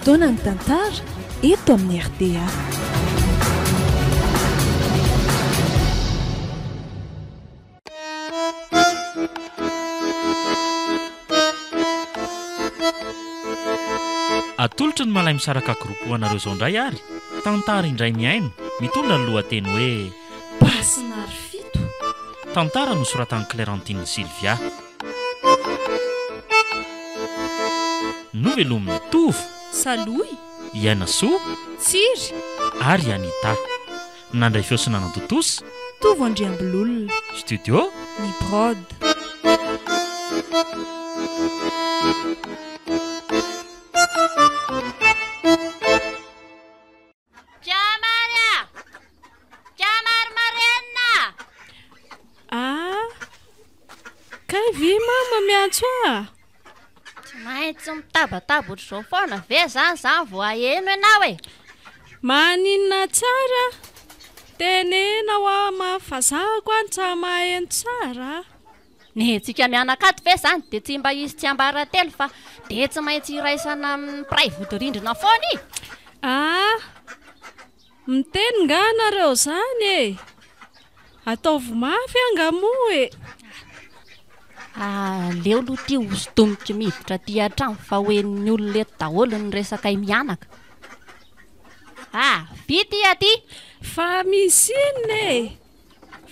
Fotoanan'ny tantara eto amin'ny rta. Atolotry ny Malay Misaraka Group ho anareo izao indray ary tantara indray mihaino mitondra ny lohateny hoe Basinarifito. Tantara nosoratan'i Clairantine Sylvia. Novelomin'i Tovo. Salohy. I Ainasoa. Tsiry. Ary i Anita. Nandray feo sy nanatontosa. Tovo Andriambilolona. Studio. Ny Prod. Jamary a! Jamary marenina a! Ah! Kay ve mama miantso ahy? Tsy maintsy mitabataba ohatr'izao foana ve zany zany vao haheno ianao e? Maninona tsara? Tenena hoa ma fa za ko any tsa maheno tsara a! Ny antsika mianaka ato ve zany dia tsy mba hisy tsiambaratelo fa dia tsy maintsy iraisana amin'ny mpiray vodirindrina foana e? Ah! Miteny nga nareo zany e! Ataovy mafy anga moa e! Aleo aloha ty hosintomiko miditra aty an-trano fa ho henon'ny olona eto daholo ny resakay mianaka. Ah! Vita i aty! Fa misy inona e?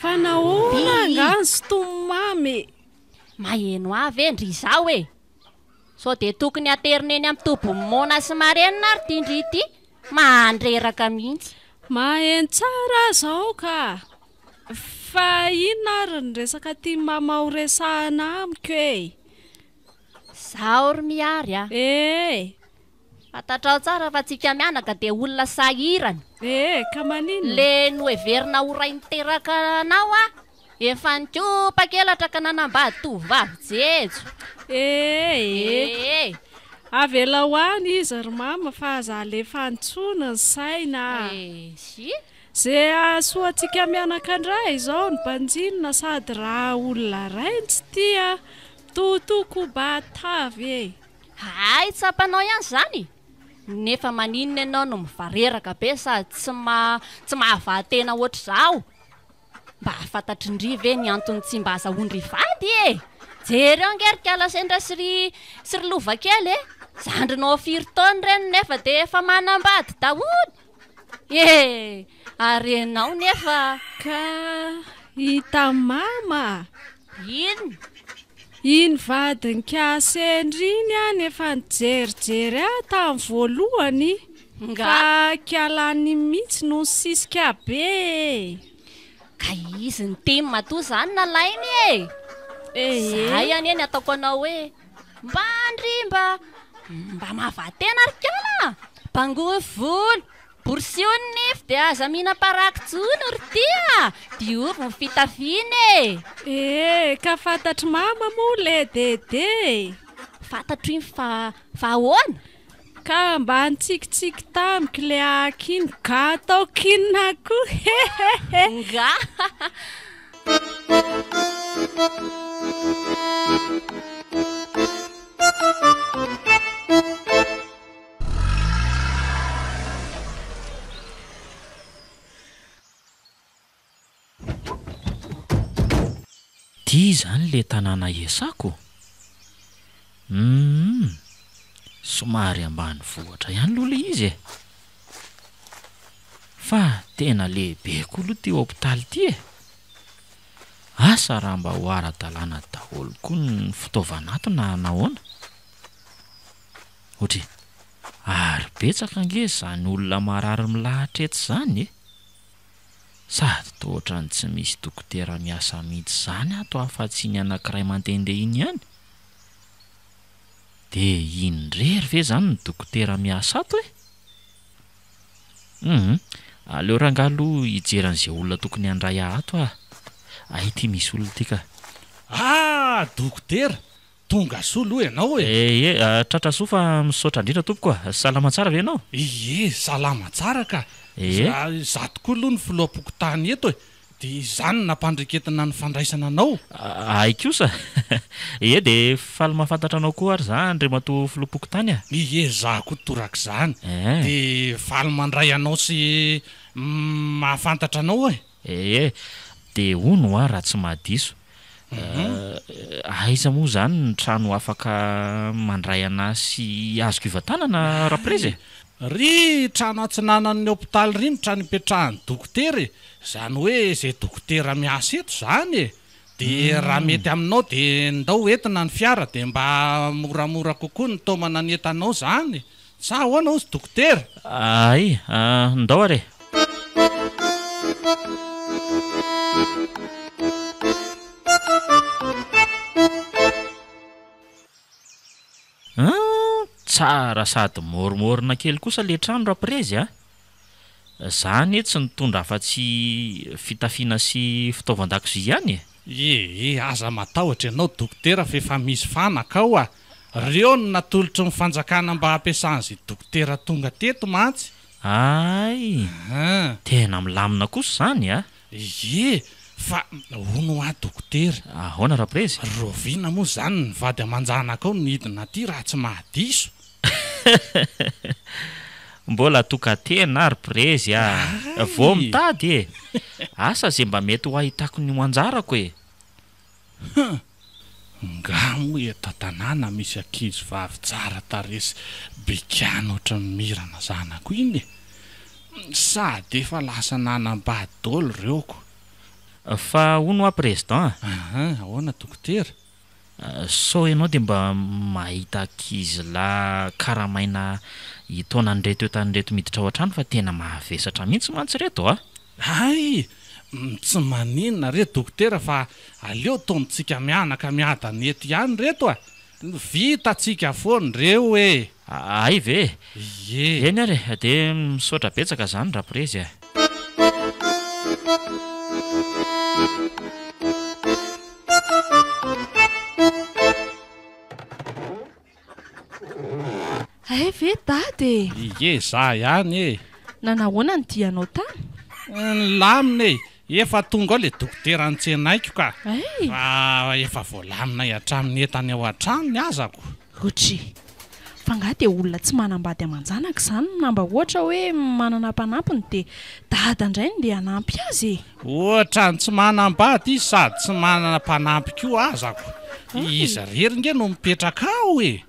Fa nahoana angaha ny sintomy mamy e? Maheno ahy ve ndry izaho e? Sao dia tokony haterina eny amin'ny tobin'ny moana sy marenina ary ity ndry ity? Mandreraka mihitsy. Maheno tsara aho izao ka! Fa inona ary ny resaka tian'i mama ho resahina amiko e? Izaho ry Mihary a! E! Fantatrao tsara fa tsika mianaka dia olona sahirana. Eh, ka maninona? Le noheverina ho ray niteraka anao aho, efa nikopakelatra ka nanambady tovovavy jejo. Eh, eh. Eh. Avelao any izy ry mama fa aza alefa any tsony ny saina a. Eh, si. Ze hahasoa antsika mianaka ndray izao no banjinina sady raha olona ray no tsy tia, mitotoa koba tavy e. Hay tsapanao ihany izany? Nefa maninona ianao no mivareraka be sady tsy ma tsy mahavaha tena ohatr'izaho? Mba fantatry ndry ve ny antony tsy mba azahoan-dry vady e? Jereo ange ry kala sendra sy ry sy ry lova kely e! Zandrinao firy taona ireny nefa dia efa manambady daholo e! Ary ianao nefa. Ka hita mama. Inona? Iny vadin'i Kasendry iny any efa nijerijery ahy tamin'ny voalohany fa kialany mihitsy no nisisika be e! Ka izy niteny matoa izany nalainy e! Zay anie ny ataoko anao hoe mba ndry mba mba mahavaha-tena ry kala a! Bangoy volo! Borosio ny nify dia aza mihinam-paraky tsony ry ty a! Diovy ny fitafiana e! Ee, ka fantatr'i mama moa le Dede e! Fantatro iny fa fa ahoana? Ka mba nitsikitsiky tamiko le aky iny ka ataoko inona koa hehehe! Nga! Ty izany le tanàna iasako? Humm, somary ambanivohitra ihany aloha le izy e! Fa tena lehibe koa aloha ty hopitaly ty e! Asa raha mba ho ara-dalàna daholo koa ny fitaovana ato na nahoana? Ohatry, ary betsaka ange izany olona marary milahatra eto izany e! Sady toa ohatran'ny tsy misy dokotera miasa mihitsy izany ato afa-tsy iny anankiray mandehandeha iny ihany. Dia iny irery ve izany no dokotera miasa ato e? Hum, aleo rangahy aloha hijery an'izay olona tokony handray ahy ato aho. Hay ity misy olona ity ka. Ah! Dokotera! Tonga soa aloha ianao e! Ie, tratra soa fa misaotra indrindra tompoko a! Salama tsara ve ianao? Ie, salama tsara ka! Ie. Izaho tokoa aloha no filoham-pokontany eto e! Dia izany no nampandreketina ny fandraisana anao? Hay kosa! Ie, dia faly mahafantatra anao koa ary za Andriamatoa Filoham-pokontany a! Ie, za koa torak'izany. Dia faly mandray anao sy mahafantatra anao e! Ie, dia hono hoa raha tsy mahadiso, aiza moa izany ny trano afaka mandray anà sy azoko ivantanana Raprezy e? Ry trano atsinanan'ny hopitaly ry ny trano ipetrahan'ny dokotera e! Izany hoe izay dokotera miasa eto izany e! Dia raha mety aminao dia ndao entina ny fiara dia mba moramora kokoa ny taomana ny entanao izany. Sa ahoana hozy dokotera? Hay, ndao ary e! An! Tsara sady môrimôrina kely kosa le trano Raprezy a! Za anie tsy nitondra afa-tsy fitafiana sy fitaovan-dakozia ihany e! Ee, aza matahotra ianao dokotera f'efa misy fanaka ao a! Reo no natolotry ny fanjakana mba hampiasan'izay dokotera tonga teto mantsy. Hay! Tena milamina kosa izany a! Ie, fa hono hoa dokotera. Ahoana Raprezy? Rahoviana moa izany ny vady aman-janakao no hidina aty raha tsy mahadiso? Mbola tokan-tena aho ry Prezy a! Vao mitady e! Asa ze mba mety ho ahitako ny ho anjarako e! Hum! Nga moa eto an-tanàna misy ankizy vavy tsara tarehy sy bikàna ohatran'i Mirana zanako iny e! Sady efa lasa nanambady daholo ireo ko! Fa hono hoa Président a! Aha, ahoana dokotera? Sao ianao dia mba mahita ankizilahy karamaina hitaona an'ireto entana ireto miditra ao an-trano fa tena mavesatra mihitsy mantsy ireto a! Hay! Tsy maninona re dokotera fa aleo taomintsika mianaka miadana eto ihany reto a! Vitantsika foana ireo e! Hay ve? Ie! Eny ary e! Dia misaotra betsaka izany Raprezy a! Hay ve dada e! Ie, za ihany e! Nanahoana ny dianao tany? Nilamina e! Efa tonga ao le dokotera nitsenaiko ka! Hay! Fa efa voalaminay hatramin'ny entany ao an-tranony aza ko! Roger, fa angaha dia olona tsy manambady aman-janaka izany na mba ohatra hoe manana mpanampiny dia dada indray no ndeha hanampy azy e! Ohatran'ny tsy manambady izy sady tsy manana mpanampy koa aza ko! Izy irery nge no mipetraka ao e!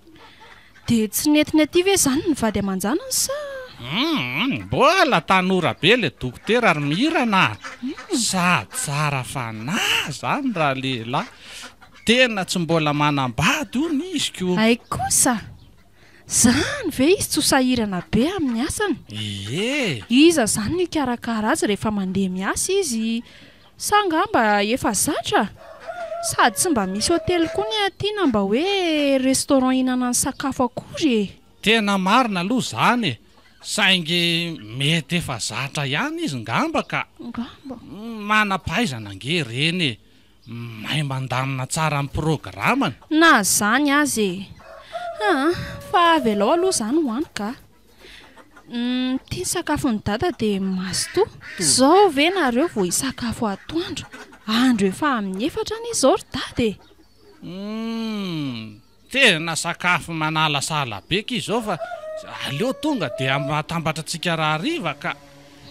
Dia tsy nentiny aty ve izany ny vady aman-janany sa? Humm! Mbola tanora be le dokotera ry Mirana a! Sady tsara fanahy izany ralehilahy! Tena tsy mbola manambady hono izy ko! Hay kosa! Zany ve izy tsy ho sahirana be amin'ny asany? Ie! Iza zany no hikarakara azy rehefa mandeha miasa izy? Sa angamba efa zatra? Sady tsy mba misy hotely koa ny aty na mba hoe restaurant hihinanany sakafo akory e! Tena marina aloha izany e! Saingy mety efa zatra ihany izy ngamba ka! Ngamba. Manam-pahaizana ange ireny e! Mahay mandamina tsara ny programany. Na zany aza e! Aa fa avelao aloha zany ho any ka! Ity ny sakafon'i dada dia mazotoa. Zao ve nareo vao hisakafo atoandro? Andro efa amin'ny efatra anie izao ry dada e! Humm! Tena sakafo manalasala be ki zao fa aleo tonga dia atambatra tsika rahariva ka.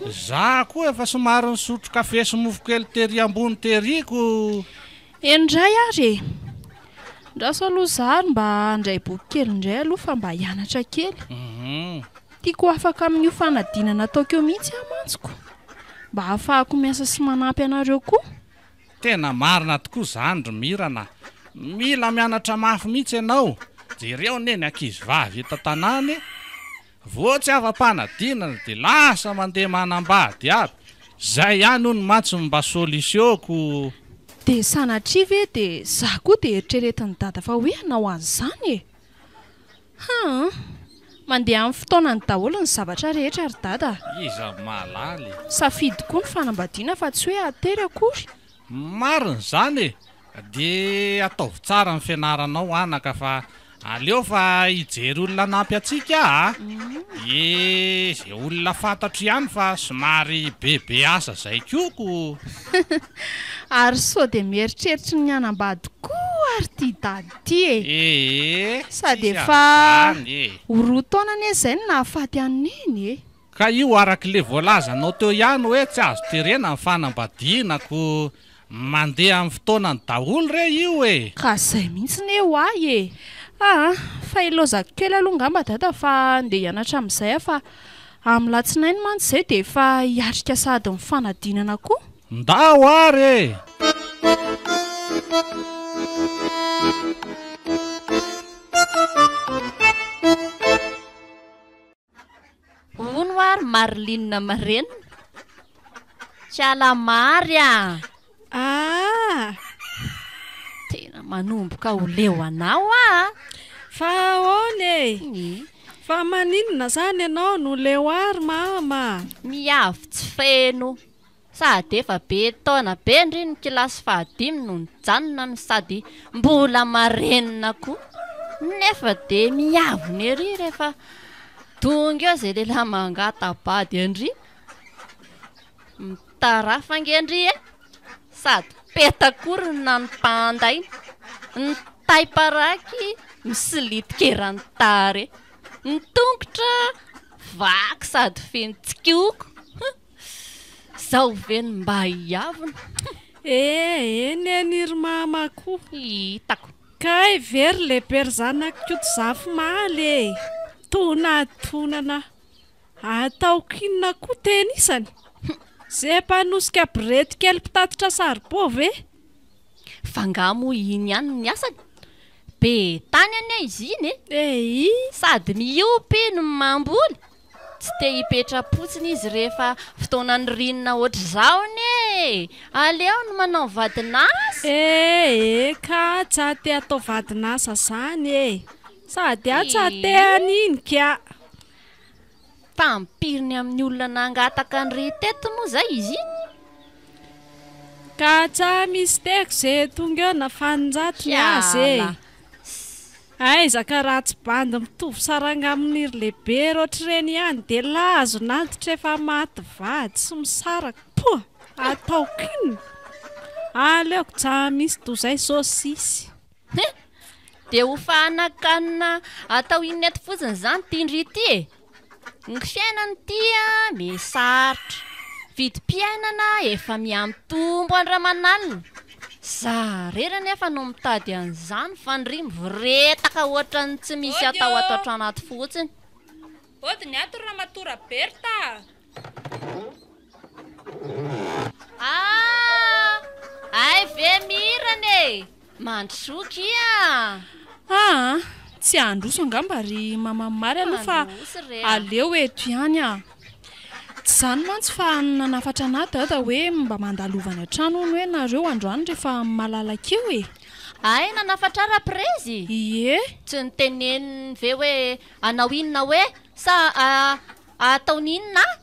Za koa efa somary nisotro kafe sy mofo kely tery ambony tery ko. Eny indray ary e! Ndraso aloha za ary mba handray boky kely indray aloha fa mba hianatra kely. Tiako ho afaka amin'io fanadinana ataoko io mihitsy aho mantsy ko. Mba hahafahako miasa sy manampy anareo koa. Tena marina tokoa zany ry Mirana a! Mila mianatra mafy mihitsy ianao, jereo anie ny ankizy vavy eto an-tanàna e! Vao tsy afa-panadinana dia lasa mandeha manambady aby, zay ihany hono mantsy no mba solution-ko. Dia sanatria ve dia za koa dia eritreretin'i dada fa hoe hanao an'izany e! Haa! Mandeha amin'ny fotoanany daholo ny zavatra rehetra ry dada a! Iza no mahalala e! Safidy koa ny fanambadiana fa tsy hoe atery akory. Marina izany e! Dia ataovy tsara ny fianaranao anaka fa Aleo fa hijery olona hanampy antsika aho a! Dia izay olona fantatro ihany fa somary bebe asa izay koa ko! Ary sao dia mieritreritra ny hanambady koa ary ity dada ity e! Ee, Sady tsisy efa an'izany e! ho roa taona anie izay no nahafaty an'i Neny e! Ka io arak'le voalazanao teo ihany hoe tsy azo terena ny fanambadiana ko mandeha amin'ny fotoanany daholo re io e! Ka zay mihitsy ne ho ahy e! Aa fa ilaozako kely aloha ngamba dada fa ndeha hianatra amin'izay aho fa amin'ny latsinainy mantsy izay dia efa hiatrika sahady ny fanadinana koa. Ndao ary e! Hono hoa ry Maryline marenina? Kiala Mary a! Ah! Tena manomboka ho leo anao aho a! Fa ahoana e? Fa maninona zany ianao no leo ahy ry mama? Miavy tsy feno. Sady efa be taona be ndry ny kilasy fahadimy no nijanona no sady mbola marenina koa. Nefa dia miavona ery rehefa tonga eo izay lehilahy mangata-bady an-dry. Mitarafa ange ndry e! Sady petak'orona no mpandaina. Ny taim-paraky misilitika eran'ny tarehy. Ny tongotra vaky sady feno tsikoko. Zao ve no mba hiavona? Eh, eny eny ry mama ko. Hitako. Kay ve ry lehibe ry zanak'Ikoto Zafimaly e! Tonatonana ataoko inona koa teny isany? Ze mpanosika borety kely mpitatitra saribao ve? Fa nga moa iny ihany ny asany? Be tany anie izy iny e! Eii. Sady miompy no mamboly. Tsy te hipetra-potsiny izy rehefa fotoanan'ny ririnina ohatr'izao anie e! Aleony manao vadin'asa. Eh eh ka tsa te atao vadin'asa zany e! Sady aho tsa te an'iny ka! Tampiriny amin'ny olona nangataka an-dry teto moa zay izy iny? Ka tsa misy teko ze tonga eo na faninjato ny azy e! Aiza ka raha tsy bandy mitovy saranga amin'iry lehibe roatr'ireny ihany dia lazon'antitra efa maty vady sy misaraka poa! Ataoko inona? Aleoko tsa misy toa izay sôsisy. He! Dia ho fahanan-kanina atao inona eto fotsiny izany ity ndry ity e? Ny fiainana ity an, miha sarotra. Vidim-piainana efa miha-mitombo andro aman'alina. Za rery anefa no mitady an'izany fa ndry mivoretaka ohatran'ny tsy misy atao ato an-trano ato fotsiny. Ody ny ato ry ramatoa Raberta a! Ah! Hay ve Mirana e! Mandrosoa kia! Aa! Tsy handroso angamba ry Mama Mary aloha fa Handroso re a! aleo eto ihany aho. Tsy izany mantsy fa nanafatra anà Dada hoe mba mandalova any an-trano hono hoe nareo androany rehefa malalaka eo e! Hay nanafatra ahy Raprezy? Ie! Tsy noteneniny ve hoe hanao inona hoe sa hataony inona aho?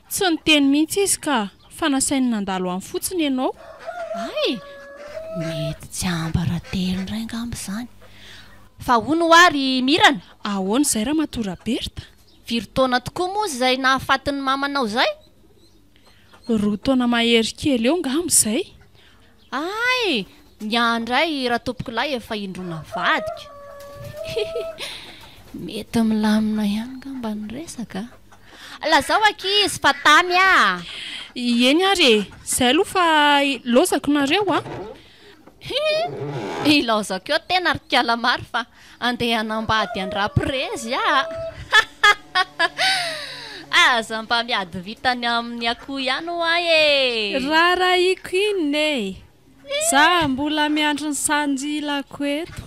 Tsy niteny mihitsy izy ka, fa nasainy nandalo any fotsiny ianao. Hay! Mety tsiambaratelo indray angamba izany. Fa hono hoa ry Mirana? Ahoana izay Ramatoa Raberta? Firy taona tokoa moa izay nahafaty ny mamanao izay? Roa taona mahery kely eo angamba izay. Hay! Ny ahy indray Ratompokolahy efa indroa navadika. Hihi! Mety milamina ihany angamba ny resaka a! Lazao ankizy fa tamy a! Eny ary e! Izay aloha fa ilaozako nareo a! Hihi! Ilaozako eo tena ry Kalamary fa Andeha hanambady an-dRaprezy aho a! Aza mba miady vitany amin'ny akoho ihany hoa e! Rarahiko inona e! Za mbola miandry ny sanjilako eto.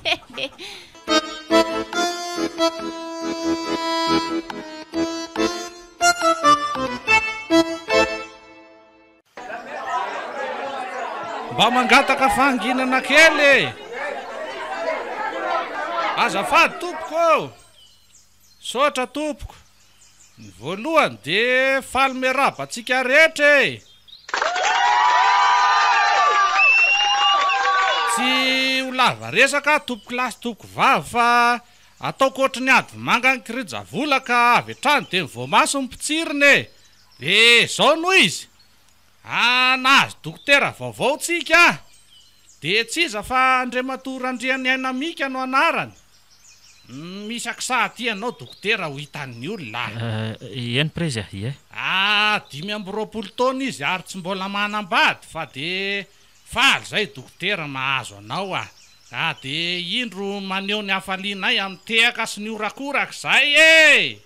Mba mangataka fahanginana kely e! Azafady tompoko ô! Misaotra tompoko. Ny voalohany dia faly miarahaba antsika rehetra e! Tsy ho lava resaka aho tompokolahy sy tompokovavy fa ataoko ohatry ny ady manga ny kirijavola ka avy hatrany dia ny voamaso no potsirina e! Dia izao no izy, ah nahazo dokotera vaovao tsika ah! Dia tsy iza fa Andriamatoa Randrianiaina Mika no anarany. Misy akisaha aty ianao dokotera ho hitan'ny olona ah! Eny prezy ah, ie. Ah, 25 taona izy ary tsy mbola manambady fa dia Faly zay dokotera mahazo anao ah! Ah de indro maneho ny hafalianay amin'ny tehaka sy ny horakoraka zay e!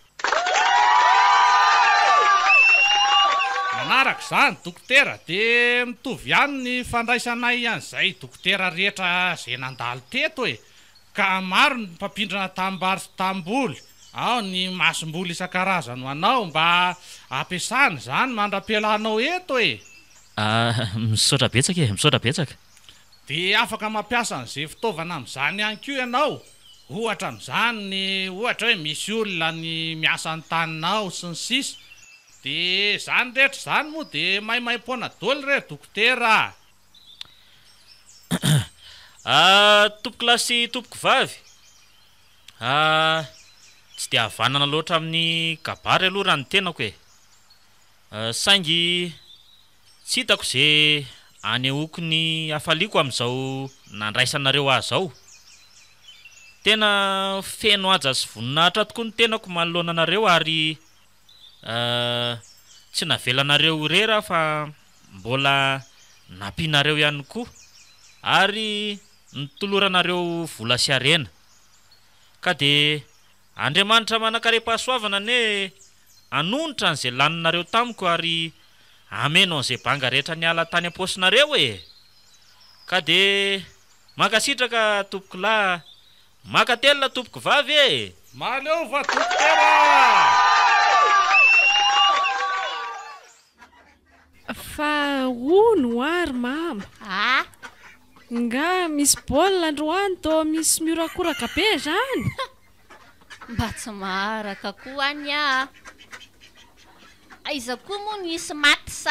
Manaraka izany dokotera de mitovy ihany ny fandraisanay an'izay dokotera rehetra ze nandalo teto e! Ka maro ny mpampindrana tanimbary sy tanimboly, ao ny masomboly isan-karazany ho anao mba ampiasana izany mandra-pialanao eto e! Ah, misaotra betsaka e, misaotra betsaka. Dia afaka mampiasa an'izay fitaovana amin'izany ihany koa ianao, ohatra amin'izany ny ohatra hoe misy olona ny miasa ny taninao sy ny sisa Dia izany rehetra izany moa dia maimaimpoana daholo re dokotera a! Ah, tompokolahy sy tompokovavy, ah, tsy dia havanana loatra amin'ny kabary aloha raha ny tenako e. Saingy tsy hitako ze anehoako ny hafaliako amin'izao nandraisanareo ahy zao. Tena feno haja sy voninahitra tokoa ny tenako manoloana anareo ary tsy navelanareo irery aho fa mbola nampianareo ihany koa ary notoloranareo vola sy harena. Ka dia Andriamanitra manankarem-pahasoavana anie Hanonitra an'izay laninareo tamiko ary hameno an'izay banga rehetra niala tany am-paosinareo e! Ka dia mankasitraka tompokolahy, mankatelina tompokovavy e! Mahaleova dokotera a! Fa hono hoa ry mama. Ah! Nga misy baolina androany toa misy mihorakoraka be zany? Mba tsy maharaka koa any ah! Aiza koa moa no hisy match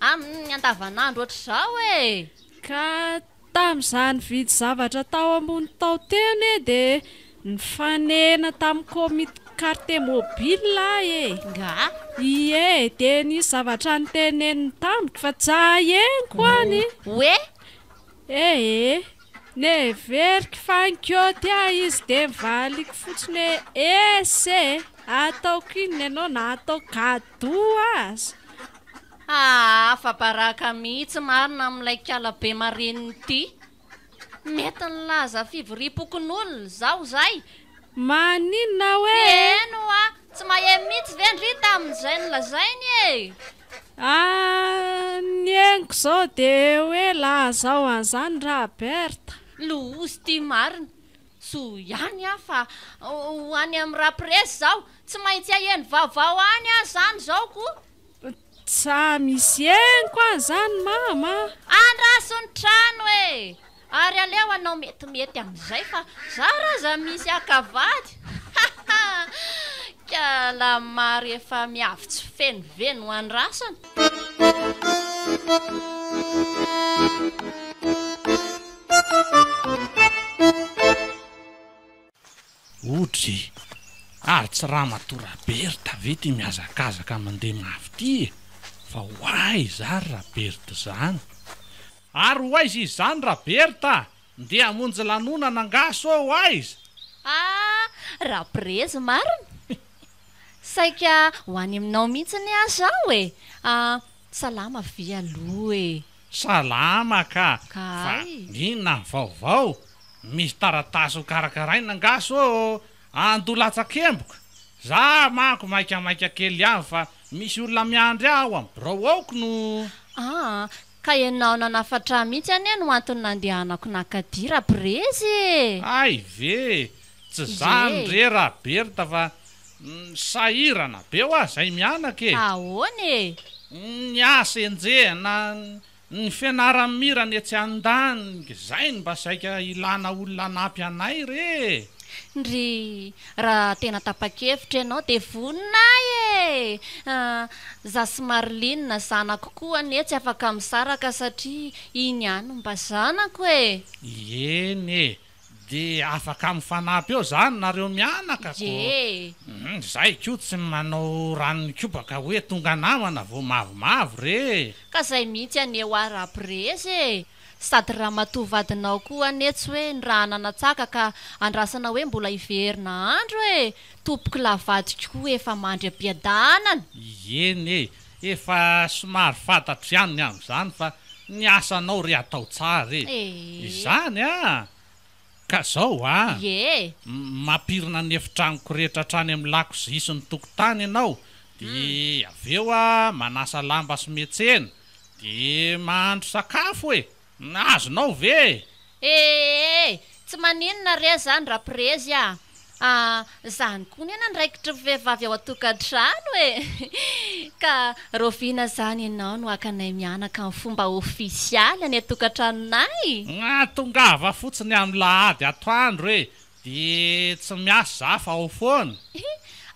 amin'ny andavanandro ohatr'izao e! Ka tamin'izaho nividy zavatra tao ambony tao teo anie dia nifanena tamin'ny komity carte mobile aho e! Nga? Ie, dia nisy zavatra noteneniny tamiko fa tsy ahenoko any! Hoe? Ee. Neveriko fa nikaoty ahy izy dia novaliko fotsiny hoe essa e! Ataoko inona ianao na atao cadeau aza. Haa afa-baraka mihitsy marina amin'ilay kala be marenina ity. Mety nilaza fivoriam-pokonolona izao izay. Maninona hoe? Heno a! Tsy maheno mihitsy ve ndry tamin'izay nolazainy e? Ah, ny henoko izao dia hoe lazao an'izany Raberta. Loza ity marina. Soa ihany aho fa ho any amin'ny Raprezy izao. Tsy maintsy haheno vaovao any aho izany izao ko. Tsa misy henoko any izany mama a. Andraso ny trano e! Ary aleo hanao metimety amin'izay fa zara aza misy haka vady haha! Kalamary efa miavy tsy feno ve no andrasana? Odry! Ary tsy ramatoa Raberta ve ity mihazakazaka mandeha mafy ity e? Fa ho aiza ary Raberta izany? Ary ho aiza izy izany Raberta a? Ndeha hamonjy lanonana angaha sao ho aiza? Ah! Raprezy marina! Saika ho any aminao mihitsy anie aho izao e! Ah! Salama ve aloha e? Salama ka! Fa inona ny vaovao? Misy taratasy ho karakaraina angaha sao andoha latsakemboka? Za manko maikamaika kely ihany fa misy olona miandry ahy ao amin'ny birao ao kno! Ah! Ka ianao nanafatra ahy mihitsy anie no antony nandehanako nakadia Raprezy e! Hay ve! Tsy zany re Raberta fa sahirana be hoa zay mianaka e! Ahoana e? Ny asa enjehina, ny fianaran'ny mirana etsy andaniny, zay no mba saika ilana olona hanampy anay re e! Ndry, raha tena tapa-kevitra ianao dia vonona ahy e! Za sy Maryline zanako koa anie tsy afaka misaraka satria iny ihany no mba zanako e! Eny e! Dia afaka mifanampy eo zany nareo mianaka ko! Ie! Zay ko tsy manao ranony kobaka hoe tonga namana vao mavomavo re! Ka zay mihitsy anie hoa raprezy e! Sady ramatoa vadinao koa anie tsy hoe ny raha nanatsaka ka andrasana hoe mbola hiverina andro e! Tompoko lahy vadiko koa efa mandry am-piadanana! Ieny e! Efa somary fantatro ihany ny amin'izany fa ny asanao re atao tsara e! Izany an! Ka zao an! Ie! Mampirina ny efitranoko rehetra hatrany amin'ny lakozia sy ny tokotany ianao, dia avy eo an, manasa lamba sy miantsena, Dia mahandro sakafo e! Azonao ve e? Ee! Tsy maninona re zany raprezy a! Ah, zany koa ny andraikitry ny vehivavy ao an-tokantrano e! Ka raoviana zany ianao no hakanay mianaka amin'ny fomba ofisialy any an-tokantranonay? Ah, tongava fotsiny amin'ny lahady atoandro e! Dia tsy miasa za fa ao foana.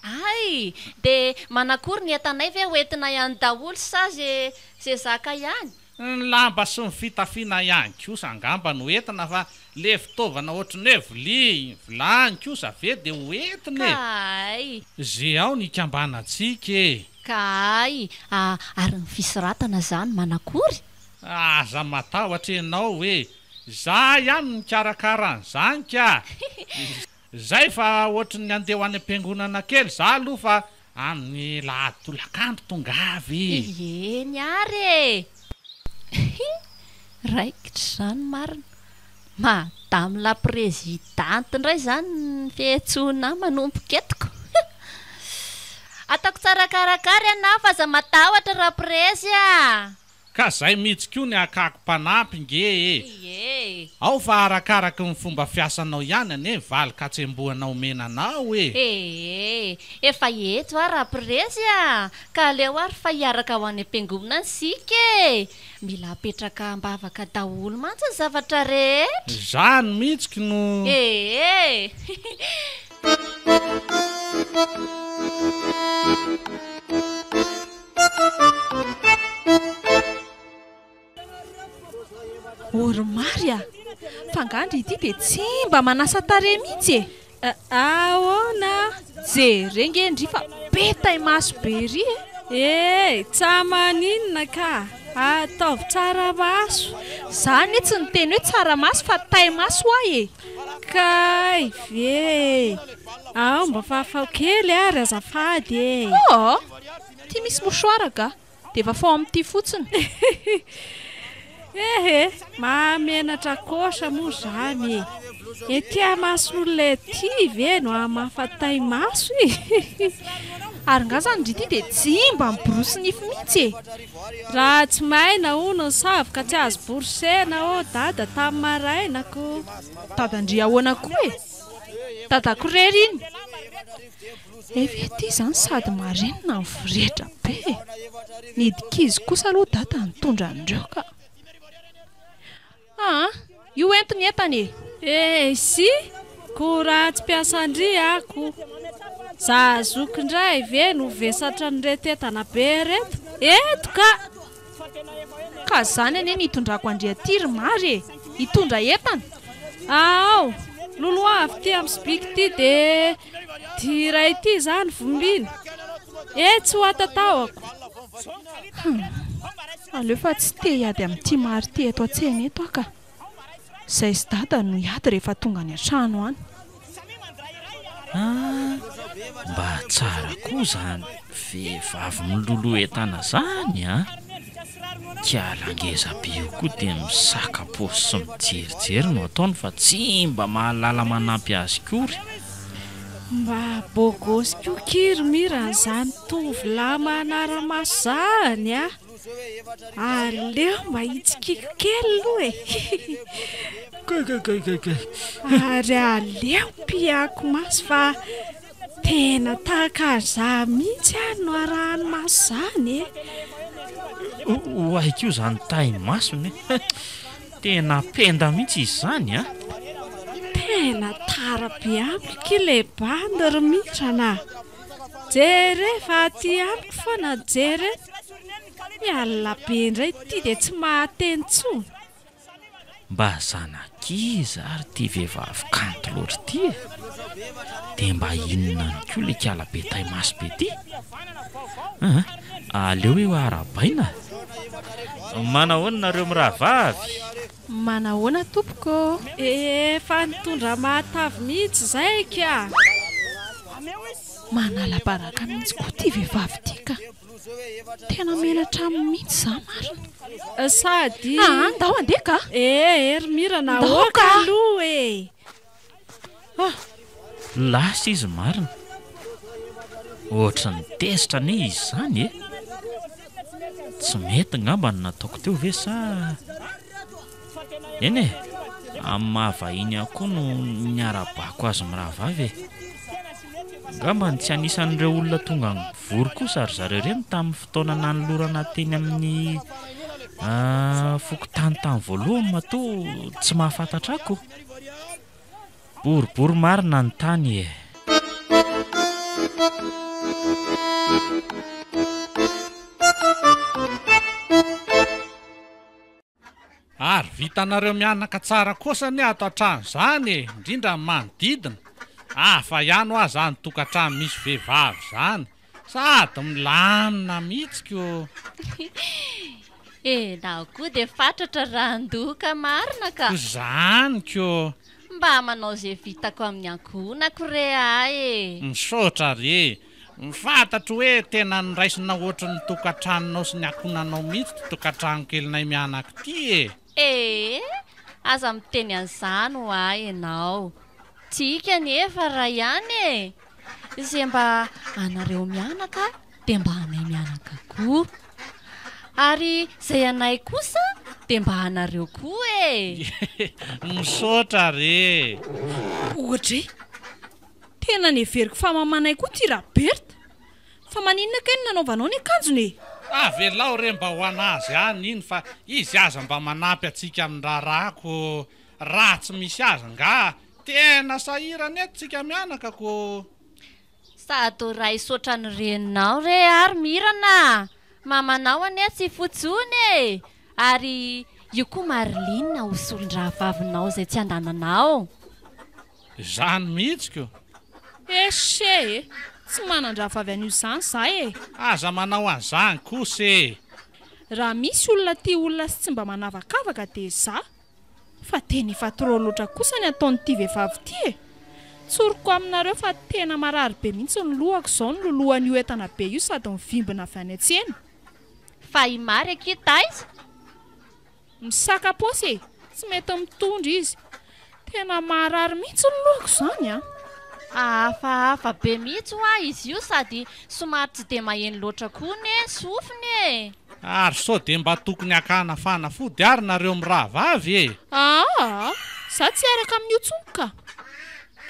Hay! Dia manakory ny entanay ve hoentinay any daholo sa ze ze zaka ihany? Ny lamba sy ny fitafiana ihany kosa angamba no entina fa le fitaovana ohatry ny hoe vilia, vilany kosa ve dia ho entina e! Kay! Ze ao ny ikambanantsika e! Kay! Ary ny fisoratana zany manakory? Aza matahotra ianao e! Za ihany no mikarakara an'izany ka! Zay fa ohatry ny andeha ho any am-piangonana kely za aloha fa amin'ny lahady tolakandro tongava e! Eny ary e! Raikitra izany marina. Madame la présidente indray izany ny fiantsoana ahy manomboka eto ko! Ataoko tsara karakara ianao fa aza matahotra Raprezy a! Ka zay mitsy koa ny hakako mpanampy nge e! Ie. Ao fa arakaraky ny fomba fiasanao ihany anie ny valin-katsembohana omena anao e! Ee, efa eto aho raprezy a! Ka aleo ary fa hiaraka ho any am-piangonana isika e! Mila apetraka am-bavaka daholo mantsy ny zavatra rehetra! Zany mitsy ko no. Ee! Ory Mary a! Fa angaha ndry ity dia tsy mba manasa tarehy mihitsy e? Ahoana? Jereo nge ndry fa be taimaso be ery e! Eh! Tsa maninona ka! Ataovy tsara maso! Za anie tsy niteny hoe tsara maso fa taimaso hoa e! Kay ve e! Ao mba fafao kely ary azafady e! Oh! Ty misy mouchoir ga! Dia vafao amin'ity fotsiny. Ehe! Mahamenatra kosa moa izany e! Ety amason'olona ety ve no hamafa tai-maso e! Ary nga zany ndry ity dia tsy mba miborosy nify mihitsy e! Raha tsy maina hono ny savoka tsy azo borosena ô dada tamin'ny maraina ko! Dada-ndry ahoana koa e! Dadako irery iny! Efa ety izany sady marenina mivoretra be e! Ny hidinkizy kosa aloha dada nitondra an'ireo ka! Aa! Io ento ny entana e! Eh si! Ko raha tsy mpiasa-ndry aho ko! Za zoky indray ve no vesatran'ireto entana be ireto? Eto ka! Ka zany anie ny hitondrako an-dry aty ry Mary e! Hitondra entana! Ao! Lolohavy ity amin'ny sobiky ity dia ity iray ity izany vombina! Eh tsy ho atatahako! Hum! Aleo fa tsy te hiady amin'ity Mary ity eto an-tsena eto aho ka! Zay sy dada no hiady rehefa tonga any an-trano any. Ah, mba tsara koa zany vehivavy miloloha entana zany an! Kiala ngeza be io koa dia misaka paosy sy mijerijery no ataony fa tsy mba mahalala manampy azy kory. Mba beau gosse koa kiry mira an'izany tovolahy manara-maso zany a! Aleo mba hitsikiko kely aloha e! Kay kay kay kay kay. Ary aleo piako maso fa tena tahaka an'izaho mihitsy aho no arahany maso izany e! Oay koa izany tahi-masony e! Tena penda mihitsy izy izany a! Tena tara be amiko ki le bandy ry Mitrana a! Jere fa aty amiko foana jere Mialona be indray ity dia tsy mahateny intsony. Mba zanak'iza ary ity vehivavy kanto loatra ity e? Dia mba inona ihany koa ilay kala be taimaso be ity? Aa, aleo eo arahabaina. Manahoana nareo mirahavavy? Manahoana tompoko ô? Efa nitondra mahatavy mihitsy izay ka! Manala baraka mihitsy koa ity vehivavy ity ka! Tena menatra aminy mihitsy za marina. Sady. Aa ndao andeha ka! Eh eh ry Mirana Ndao aoka ka! aloha e! Ah! Lasa izy marina. Ohatran'ny tezitra anie izy izany e! Tsy mety ngamba ny nataoko teo ve sa. Eny e! Amin'ny maha vahiny ahy koa no niarahabako azy mirahavavy e! Angamba tsy anisan'ireo olona tonga nivory kosa ry zareo ireny tamin'ny fotoana nanolorana teny amin'ny fokontany tamin'ny voalohany matoa tsy mahafantatra ahy ko! Boribory marina ny tany e! Ary vitanareo mianaka tsara kosa anie ato an-trano izany e, indrindra ny manodidina. Hafa ihany hoa izany tokantrano misy vehivavy izany, sady milamina mihitsy ko. Enao koa dia fatratra randoka marina ka. Ko izany ko. Mba manao ze vitako amin'ny ankohonako re ahy e. Misaotra re. Fantatro hoe tena noraisina ohatry ny tokantranonao sy ny ankohonanao mihitsy ity tokantrano kelinay mianaka ity e. Ee, aza miteny an'izany ho ahy ianao. Tsy ika anefa ray ihany e! Ze mba anareo mianaka dia mba anay mianaka koa. Ary izay anay kosa dia mba anareo koa e! Misaotra re e! Ohatra e! Tena neveriko fa mamanay koa ity Raberta! Fa maninona kay no nanaovanao ny akanjony e? Avelao re mba ho an'azy any iny fa izy aza mba manampy antsika amin'ny raharahako raha tsy misy azy nga tena sahirana eto tsika mianaka ko! Sady ho raiso ohatran'ny reninao re ary Mirana a! Mamanao anie tsy fotsy ony e! Ary io koa Maryline ho solon-drahavavinao izay tsy andananao. Izany mihitsy ko! Echee e! Tsy manan-drahavavy an'io izany za e! Aza manao an'izany kosa e! Raha misy olona tia olona sy tsy mba manavakavaka dia za! Fa tena efa trop loatra kosa ny ataon'ity vehivavy ity e! Tsoriko aminareo fa tena marary be mihitsy ny lohako izao nolohan'io entana be io sady mivimbina avy any an-tsena. Fa i Mary akia taiza? Misaka paosy e! Tsy mety mitondra izy. Tena marary mihitsy ny lohako izany an! Hafahafa be mihitsy hoa izy io sady somary tsy dia maheno loatra koa ne sofiny e! Ary sao dia mba tokony hakana fanafody ary nareo mirahavavy e! Aa! Za tsy hiaraka amin'io tsony ka!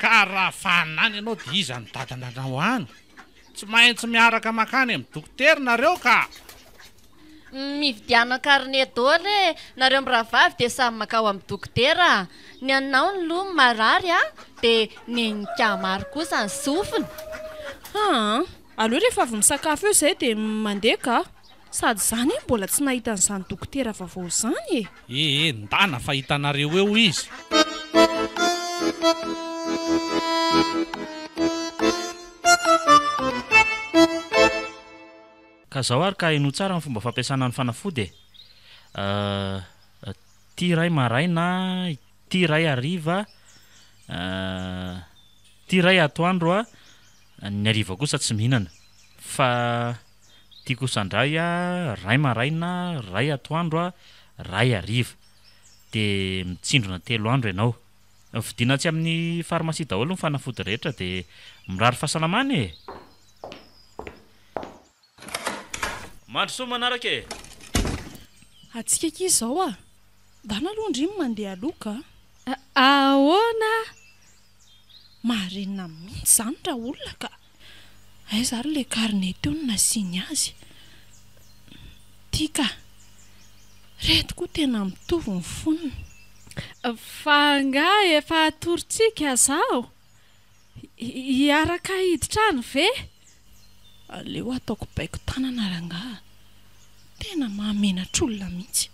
Ka raha fanina any ianao dia iza no dadananao any? Tsy maintsy miaraka mankany amin'ny dokotera nareo ka! Mividiana carnet dôly e! Nareo mirahavavy dia samy mankao amin'ny dokotera a! Ny anao ny loha marary a! Dia nen'Ikamary kosa ny sofiny! Aa! Aleo rehefa avy misakafo eo izay dia mandeha ka! Sady za anie mbola tsy nahita an'izany dokotera vaovao izany e! Ee, ndana fa hitanareo eo izy. Ka zao ary ka henoy tsara ny fomba fampiasana ny fanafody e! Ity iray maraina, ity iray hariva, ity iray atoandro a, ny hariva kosa tsy mihinana. Fa ity kosa indray a, ray maraina, ray atoandro a, ray hariva. Dia mitsindrona telo andro ianao. Vidiana atsy amin'ny pharmacie daholo ny fanafody rehetra dia mirary fahasalamana e! Mandrosoa manaraka e! Atsika akia izao a! Ndana aloha ndry mandeha aloha ka! Ahoana? Marenina mihitsy izany ra olona ka! Aiza ary ilay carnet teo no nasiany azy? Ty ka! Reto koa tena mitovy ny fonony. Fa angaha efa hatorintsika zao? Hiaraka hiditra any ve? Aleo ataoko baiko tanana rangaha a! Tena mahamenatr'olona mihitsy.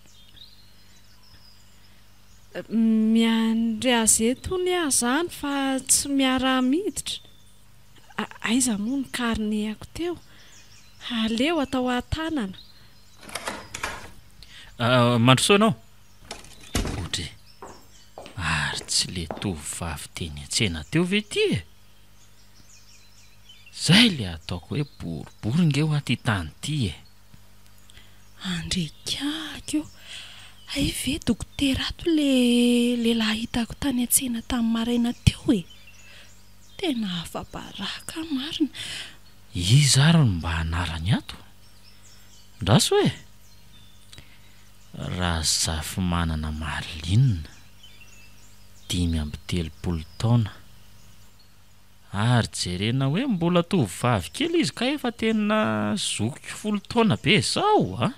Miandry azy eto hono aho izany fa tsy miara-miditra. Aiza moa ny carnet-ako teo? Aleo atao an-tanana. Mandrosoa ianao. Odry. Ary tsy le tovovavy teny an-tsena teo ve ity e? Zay le ataoko hoe boribory nge hoa ty tany ty e! Andriakako o! Hay ve dokotera ato le lehilahy hitako tany an-tsena tamin'ny maraina teo e! Tena afa-baraka aho marina. Iza ary no mba anarany ato? Ndraso e! Razafimanana Marline, 35 taona. Ary jerena hoe mbola tovovavy kely izy kay efa tena zokiko folo taona be zao a!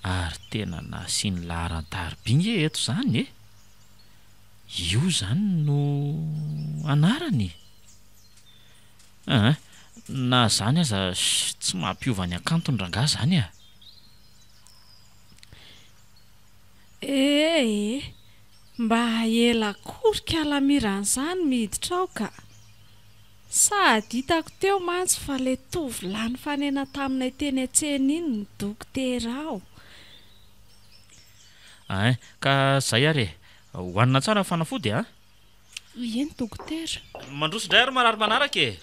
Ary tena nasiany laharan-tariby nge eto zany e! Io zany no anarany e! Aa! Na zany aza tsy mampiova ny hakantony rangaha zany a! Ee! Mba ela akory kala miran'izany miditra ao ka! Sady hitako teo mantsy fa le tovolahy nifanena taminay teny an-tsena iny no dokotera ao. Ein, ka zay ary e! Hohanina tsara ny fanafody a! Eny dokotera. Mandroso indray ary marary manaraka e!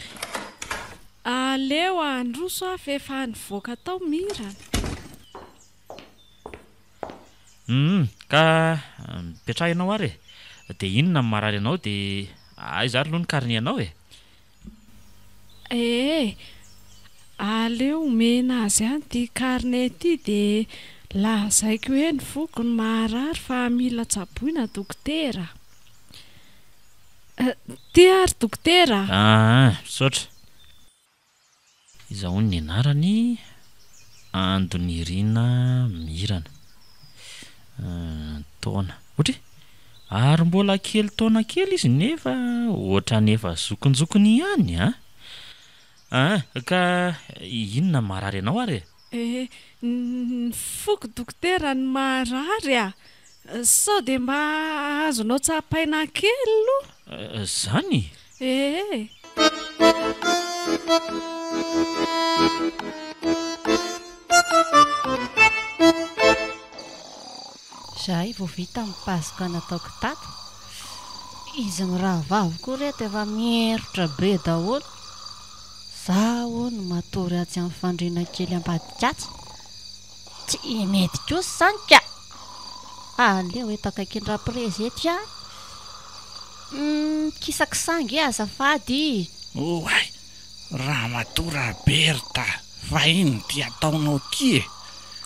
Aleo handroso aho f'efa nivoaka tao Mirana. Humm ka mipetraha ianao ary e! Dia inona no marary anao dia aiza ary aloha ny carnet anao e? Ee, aleo omena azy any ity carnet ity dia lazaiko hoe ny foko no maharary fa mila tsaboina dokotera a! Ity ary dokotera a! Aa misaotra. Iza hono ny anarany? Andonirina Mirana. Taona. Ohatry e! Ary mbola kely taona kely izy nefa ohatran'ny efa zokinjokiny ihany an! An! Ka inona no maharary anao ary e? Eh, ny foko dokotera no maharary a! Sao dia mba azonao tsapaina kely aloha? Zany? Ee. Zahay vao vita ny pasoka nataoko tato. Izy mirahavavy koa reto efa mierotra be daholo. Za hono matory atsy amin'ny fandriana kely ambadika atsy. Tsy mety kosa izany ka! Aleo eto akaikin-dRaprezy eto ihany. Mikisakisa ange azafady. Oay! Ramatoa Raberta, fa inona ity ataonao ity e?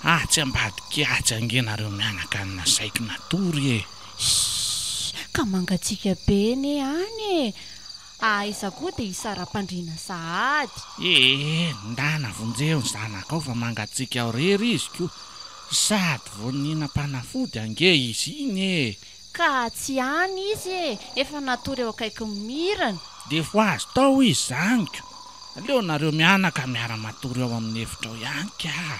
Atsy ambadika atsy ange nareo mianaka no nasaiko natory e! Shh! Ka mangatsiaka be anie any e! Aiza koa dia hisara-pandriana sahady. Ee, ndana vonjeo ny zanakao fa mangatsiaka ao rery izy ko! Sady vao nihinam-panafody ange izy iny e! Ka tsy any izy e! Efa natory eo akaikin'i Mirana. Dia ho azo tao izy zany ko! Aleo nareo mianaka miara-matory ao amin'ny efitra ao ihany ka!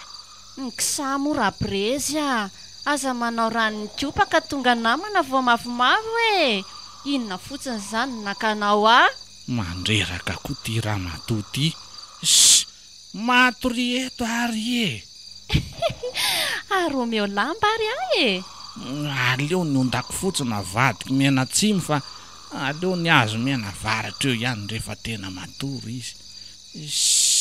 Ny-ksa moa Raprezy a! Aza manao ranon'ikopa ka tonga namana vao mavomavo e! Inona fotsiny izany no nakanao ahy? Mandreraka koa ty ramatoa ty! Ssy! Matoria eto ary e! Ary omeo lamba ary ahy e! Aleo ny ondako fotsiny avadiko mianatsimo fa aleo ny azo mianavaratra eo ihany rehefa tena matory izy. Ssy!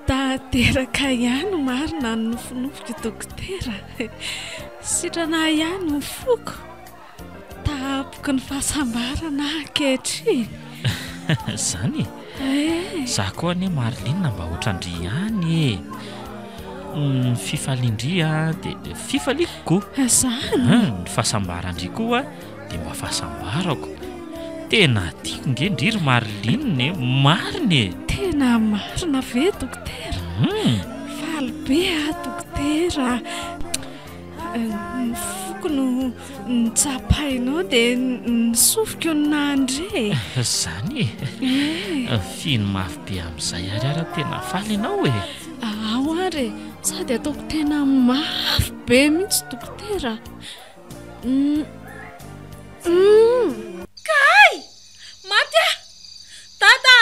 Tanteraka ihany marina ny nofinofiko dokotera. Sitrana ihany ny foko. Tapoky ny fahasambarana aho ankehitriny. Zany e? Eh. Za koa anie Marline mba ohatran-dry ihany e. Ny fifalian-dry dia fifaliako koa. Zany? Ny fahasambaran-dry koa dia mba fahasambarako. Tena tiako nge ndry ry Maryline e, marina e! Tena marina ve dokotera? Faly be aho dokotera. Ny foko no notsapainao dia ny sofiko no nandre e. Zany e! Fino mafy be amin'izay ary aho raha tena faly ianao e! Ao ary e! Sady ataoko tena mafy be mihitsy dokotera. Kay! Maty aho! Dada!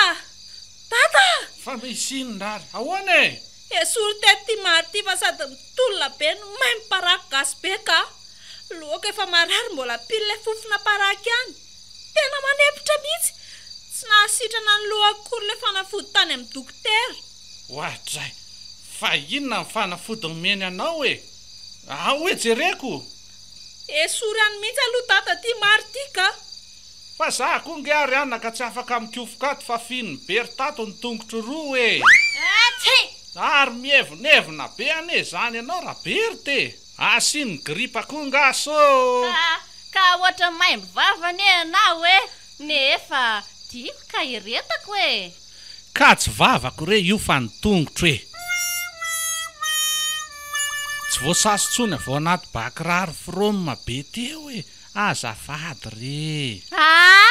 Dada! Fa misy inona ary? Ahoana e? Esory teto ity Mary ity fa sady mitolona be no maimbo paraky gasy be ka! Lohako efa marary mbola pile fofona paraky ihany! Tena manempotra mihitsy! Tsy nahasitrana ny lohako akory ilay fanafody tany amin'ny dokotera! Oadray! Fa inona ny fanafody nomeny anao e? Ao e jereko! Esory any mihitsy aloha dada ity Mary ity ka! Fa za koa nge ary anaka tsy afaka mikofoka ato fa fino bery tato ny tongotro roa e! Tsi! Ary mievonevona be anie izany ianao Raberta e! Asian'ny gripa koa nga sao? Ka, ka ohatran'ny maimbo vava anie ianao e! Nefa tiako ka iretako e! Ka tsy vavako re io fa ny tongotro e! Tsy voasasa intsony avy ao anaty ba kiraro from be teo e! Azafady re! Aa!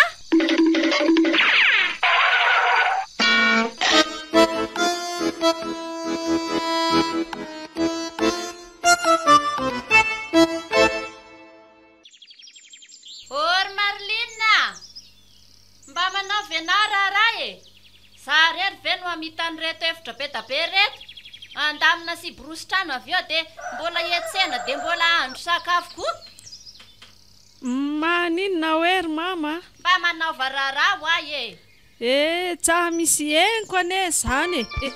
Ô ry Maryline a! Mba manao venà raharaha e! Za rery ve no hamita an'ireto efitra be da be ireto? Handamina sy hiborosy trano avy eo dia mbola hiantsena dia mbola hahandro sakafo koa? Maninona hoe ry mama a? Mba manaova raharaha ho ahy e! Eh, tsa misy henoko anie zany e! Eh,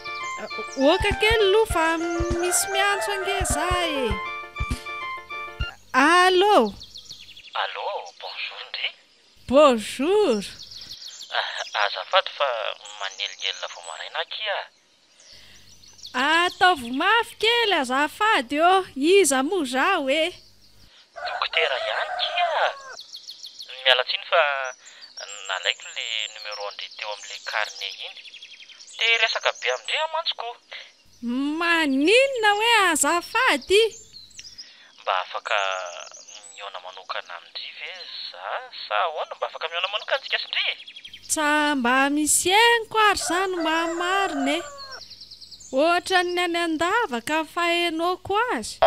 oka kely aloha fa misy miantso ange za e! Allô! Allô, bonjour ndry! Bonjour! Azafady fa manelingelina vao maraina akia a! Ataovy mafy kely azafady ô! Iza moa zaho e? Dokotera ihany kia a! Miala tsiny fa nalaiko le numéro an-dry teo amin'le carnet iny. Te hiresaka be amin-dry aho mantsy ko! Maninona hoe azafady? Mba afaka mihaona manokana amin-dry ve za sa ahoana? Mba afaka mihaona manokana tsika sy ndry e? Tsa mba misy henoko ary zany mba marina e! Ohatran'ny any an-davaka ny fahenoako azy.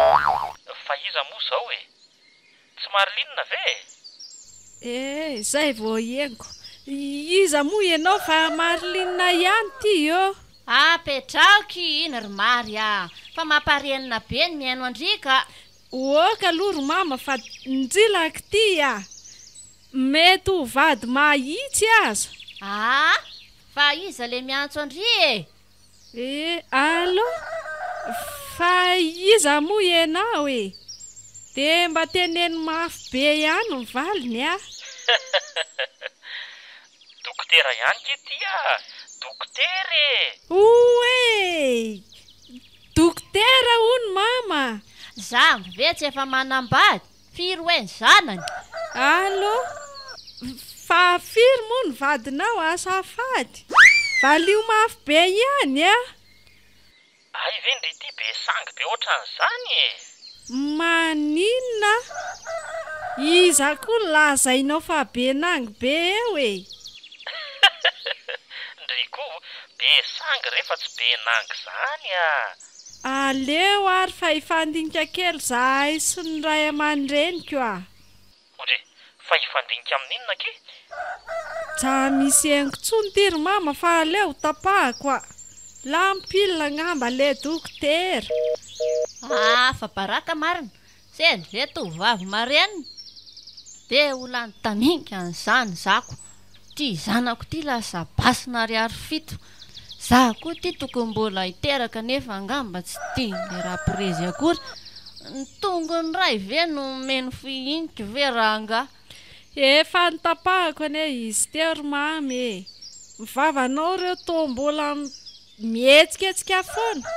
Fa iza moa zao e? Tsy Maryline ve e? Eh, izay vao henoko. Iza moa ianao fa Maryline ihany ity eo? Apetraho ki iny ry Mary a! Fa mamparenina be ny mihaino an-dry ka! Ok aloha ry mama fa ndry laky ty a! Mety ho vady mahitsy aza. Aa! Fa iza le miantso an-dry e? Eh allo! Fa iza moa ianao e? Dia mba teneno mafy be ihany ny valiny a! Dokotera ihany ke ty a! Dokotera e! Oey! Dokotera hono mama! Za ve tsy efa manambady? Firy hoe ny zanany? Allo! Fa firy moa ny vadinao azafady? Valio mafy be ihany a! Hay ve ndry ity be sangy be ohatran'izany e! Maninona? Iza koa no lazainao fa be nangy be eo e? Ndry koa be sangy re fa tsy be nangy zany a! Aleo ary fa hifandinika kely zahay sy ny ray aman-dreniko a! Ondry, fa hifandinika amin'inona akia? Tsa misy henoko tsony ty ry mama fa aleo tapahako a! Lany pile angamba le dokotera. Afa baraka marina, sendry ve tovovavy marenina de ho lany taminga an'izany zako. Ty zanako ty lasa basina ariary fito. Za koa ty tokony mbola hiteraka nefa angamba tsy tian'le raprezy akory. Ny tongony ray ve no omeny fihiniko ve rangah? Efa notapahako anie izy teo ry mamy e! Ny vavanao ireo toa mbola mihetsiketsika foana.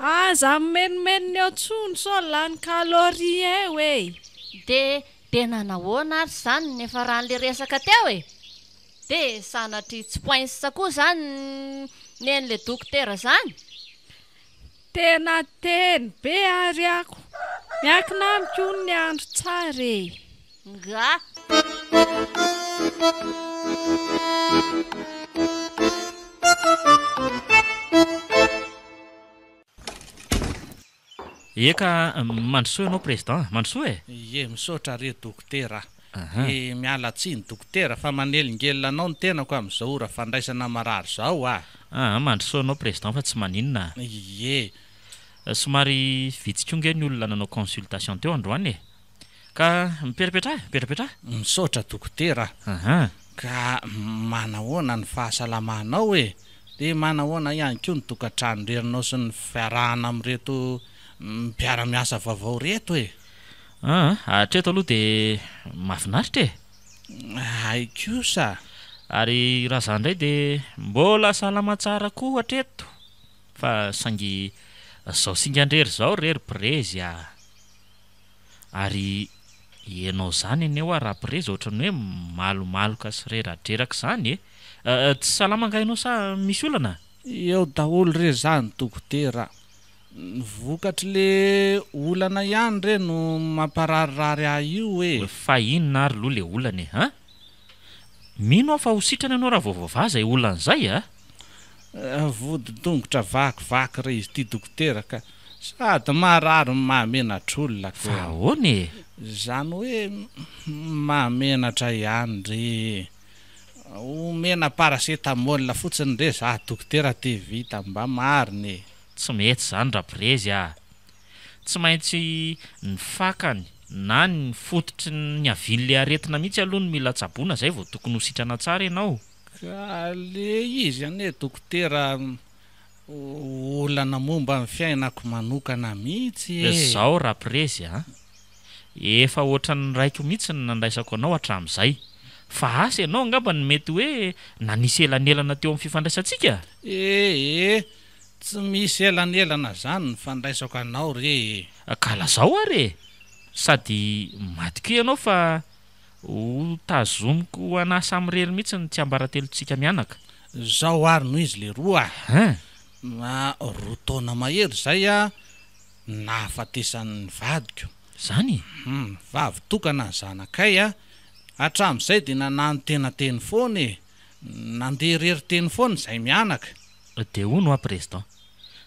Aza mimenomenona eo tsony sao lany calorie eo e! De de nanahoana ary izany ny niafaran'le resaka teo e? De sanatria tsy poince koa zany nen'le dokotera zany? Tena teny be ary ako! Miankina amiko hono ny andro tsara e! Nga! Eka, mandrosoa ianao Président, mandrosoa e! Ie, misaotra re Dokotera a! E, miala tsiny Dokotera fa manelingelina anao ny tenako amin'izao ora fandraisana marary izao a! Aa, mandrosoa ianao Président fa tsy maninona a! Ie. Somary vitsy koa nge ny olona nanao consultation teo androany e! Ka mipetrapetraha e, mipetrapetraha! Misaotra Dokotera a! Ka manahoana ny fahasalamanao e? Dia manahoana ihany koa ny tokantrano rerinao sy ny fiarahana amin'ireto mpiara-miasa vaovao ireto e? Aa, hatreto aloha dia mahafinaritra e! Hay kosa! Ary raha izaho indray dia mbola salama tsara koa hatreto fa saingy izao singan-drery izao re ry Prezy a! Ary ianao izany anie hoa Raprezy ohatran'ny hoe malomaloka sy reradreraka izany e! Tsy salama angaha ianao sa misy olana? Eo daholo re zany dokotera a! Ny vokatry le olana ihany re no mampararirary ahy io e! Fa inona ary aloha le olana e? An? Mino aho fa ho sitrana ianao raha vao voavaha izay olana izay a! Vodi-tongotra vakivaky re izy ity dokotera ka! Sady marary no mahamenatr'olona ko! Fa ahoana e? Izany hoe mahamenatra ihany re e! Omena paracetamol fotsiny re za dokotera dia vita, mba marina e! Tsy mety izany Raprezy a! Tsy maintsy ny fakany na ny fototry ny niavian'ilay aretina mihitsy aloha no mila tsaboina izay vao tokony ho sitrana tsara ianao. Ka le izy anie dokotera olana momba ny fiainako manokana mihitsy e! Zao Raprezy a! Efa ohatran'ny raiko mihitsy ny nandraisako anao hatramin'izay. Fa asa ianao angamba no mety hoe nanisy elanelana teo amin'ny fifandraisantsika? Ee! Tsy misy elanelana zany ny fandraisako anao re e! Ka lazao ary e! Sady matokia ianao fa ho tazomiko ho anà samirery mihitsy ny tsiambaratelontsika mianaka. Zao ary no izy leroa a! Hein! Roa taona mahery izay a nahafatesan'ny vadiko. Zany? Hum, vavy tokana ny zanakay a! Hatramin'izay dia nanano-tena teny foana e! Nandeha irery teny foana izahay mianaka. Dia hono hoa Président,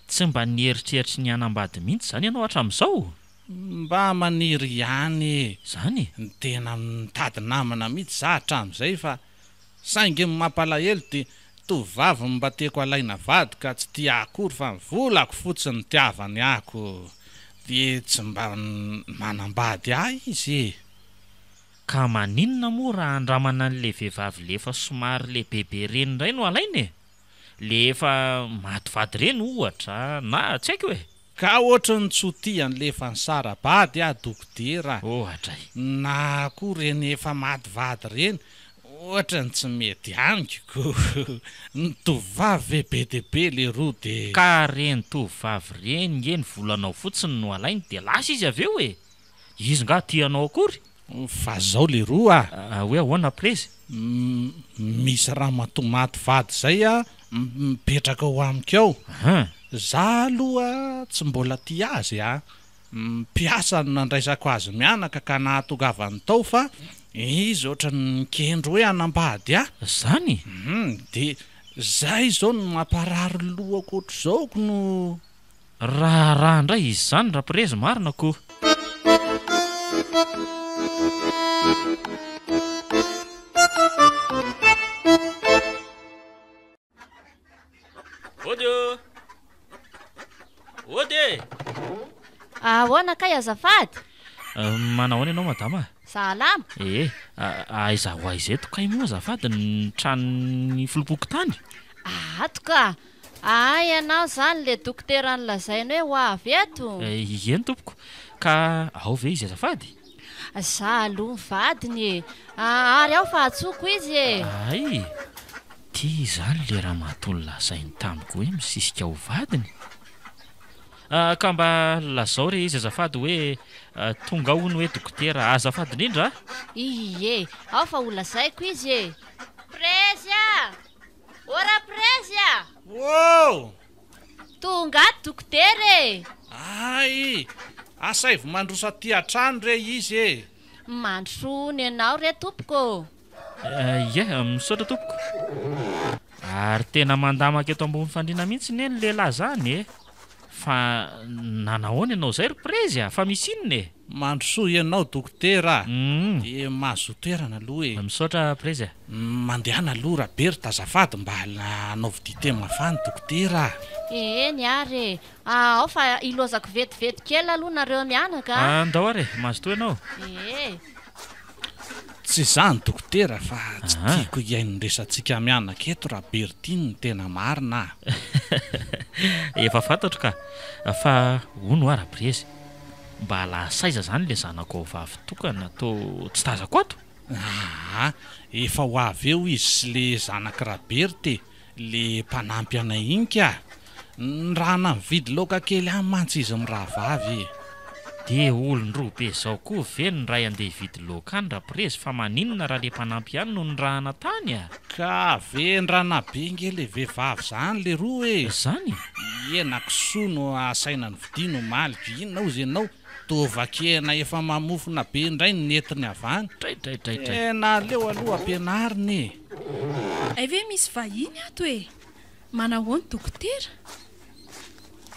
tsy mba nieritreritry ny hanambady mihitsy izany ianao hatramin'izao? Mba maniry ihany e! Izany? Tena mitady namana mihitsy za hatramin'izay fa saingy ny mampalahelo dia tovovavy no mba tiako alaina vady ka tsy tia ahy akory fa ny volako fotsiny no tiavany ahy ko dia tsy mba manambady ahy izy e! Ka maninona moa raha andramana an'le vehivavy le efa somary lehibebe reny indray no alaina e? Le efa maty vady reny ohatra na tsy haiko e! Ka ohatry ny tsy ho tia an'le efa nisara-bady aho dokotera a! Ohatra e! Na koa reny efa maty vady reny ohatry ny tsy mety amiko ko! Ny tovovavy ve be dia be leroa de. Ka reny tovovavy reny nge ny volanao fotsiny no alainy de lasa izy avy eo e! Izy nga tia anao akory? Fa zao leroa a! Hoe ahoana prezy? Misy ramatoa maty vady zay a mipetraka ao amiko ao. Za aloha tsy mbola tia azy a! Mpiasa no nandraisako azy mianaka ka nahatongavany tao fa izy ohatran'ny nikendry hoe hanambady ahy. Zany? Hum, de zay zao no mamparary lohako ohatr'izao kno. Raharaha indray izy izany Raprezy marina ko. Ody ô! Ody e! Ahoana kay azafady? Manahoana ianao madama? Salama. Ee, aiza ho aiza eto kay moa azafady ny tranon'ny filoham-pokontany? Ato ka! Aa ianao izany le dokotera nolazainy hoe ho avy eto? Ieny tompoko, ka ao ve izy azafady? Za aloha ny vadiny e! Ary ao fa antsoiko izy e! Hay! Ty izany le ramatoa nolazainy tamiko hoe misisika ho vadiny? Ka mba lazao re izy azafady hoe tonga ao hono hoe dokotera. Azafady indrindra a! Ie, ao fa ho lazaiko izy e! Prezy a! Ô Raprezy a! Ô! Tonga ato dokotera e! Hay! Asaivo mandroso aty an-trano re izy e! Mandrosoa hono ianao re tompoko ô! Ie, misaotra tompoko. Ary tena mandamaka eto ambony fandriana mihitsy ne ny lehilahy zany e! Fa nanahoana ianao izay ry Prezy a? Fa misy inona e? Mandrosoa ianao dokotera a! Dia mahazoa toerana aloha e! Misaotra Prezy a! Mandehana aloha Raberta azafady mba anaovy dite mafana dokotera a! Eny ary e! Ao fa ilaozako vetivety kely aloha nareo mianaka a! Andao ary e! Mazotoa ianao! Ee! Tsy izany dokotera fa tsy tiako hihaino ny resatsika mianaka eto Rabertine ny tena marina a! Efa fantatro ka! Fa hono hoa Raprezy, mba lasa aiza izany ilay zanakao vavy tokana toa tsy tazako ato? Aa! Efa ho avy eo izy sy le zanak'i Raberthe e! Le mpanampy anay iny ka! Nirahana nividy laoka kely any mantsy izy mirahavavy e! Dia olon-droa be zao koa ve ny ray andeha hividy laoka any Raprezy fa maninona raha le mpanampy ihany no nirahana tany a! Ka vendrana be nge le vehivavy zany leroa e! Zany? Hena kisoa no asaina novidiana omaly ko inona ozy ianao? Toa vaky-hena efa mamofona be indray ny nentiny avy any. Draidraidraidray. Tena aleo aloha ampianarina e! Hay ve misy vahiny ato e! Manahoana dokotera?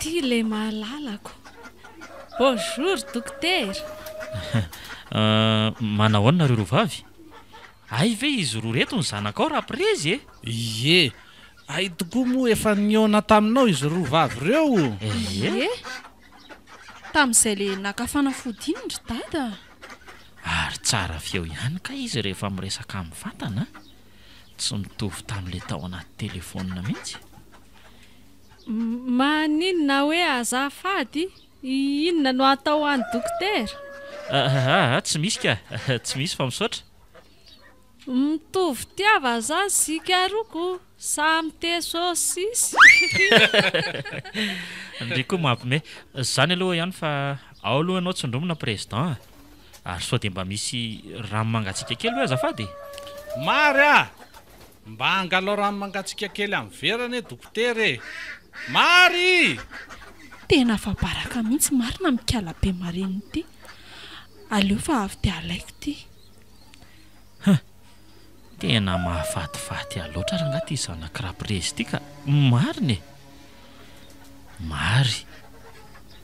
Ty le malalako. Bonjour dokotera. Manahoana nareo roa vavy? Hay ve izy roa reto ny zanakao Raprezy e? Ie, hay tokoa moa efa nihaona taminao izy roa vavy ireo. Ie. Tamin'izay le naka fanafody iny ry dada a! Ary tsara feo ihany kay izy rehefa miresaka mivantana a! Tsy mitovy tamin'ilay tao anaty telefaonina mihitsy. Maninona hoe azafady? Inona no atao any dokotera? Aa tsy misy ka! Tsy misy fa misaotra. Mitovy tiava zany sika roa ko! Samy te saucisse. Ndry koa mampime. Zany aloha ihany fa ao aloha ianao tsindromina président a! Ary sao dia mba misy rano mangatsiaka kely ve azafady e? Mary a! Mba angalao rano mangatsiaka kely amin'ny vera anie dokotera e! Mary! Tena afa-baraka mihitsy marina mikala be marenina ity. Aleo fa avy dia alaiko ity. Huh! Tena mahafatifaty ahy loatra rangahy ity zanak'i Raprezy ity ka! Marina e! Mary,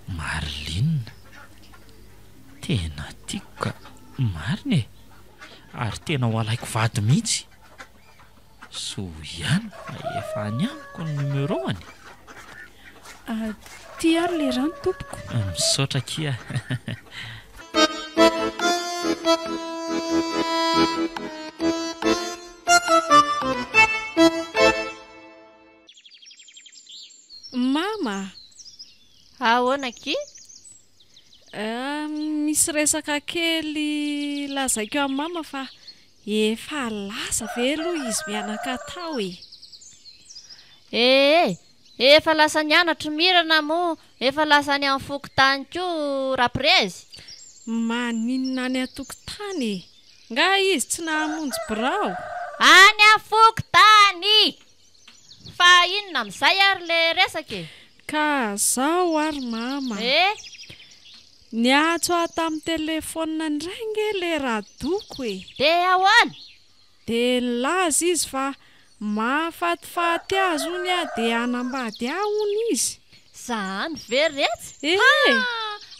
Maryline, tena tiako ka! Marina e! Ary tena ho alaiko vady mihitsy! Soa ihany fa efa any amiko ny numéro-ny. Aty ary le rano tompoko. Misaotra akia. Mama a! Ahoana akia? Misy resaka kely lazaiko amin'i mama fa Efa lasa ve aloha izy mianaka tao e? Ee, efa lasa nianatra i Mirana moa efa lasa any amin'ny fokontany koa Raprezy. Maninona any an-tokotany e? Nga izy tsy nahamonjy birao? Any amin'ny fokontany! Fa inona amin'izay ary le resaka e? Ka zao ary mama. E! Niantso ahy tamin'ny telefaonina indray nge le radoko e! De ahoana? De nilaza izy fa mahafatifaty azy hono aho de hanambady ahy hono izy. Zany ve retsy? E!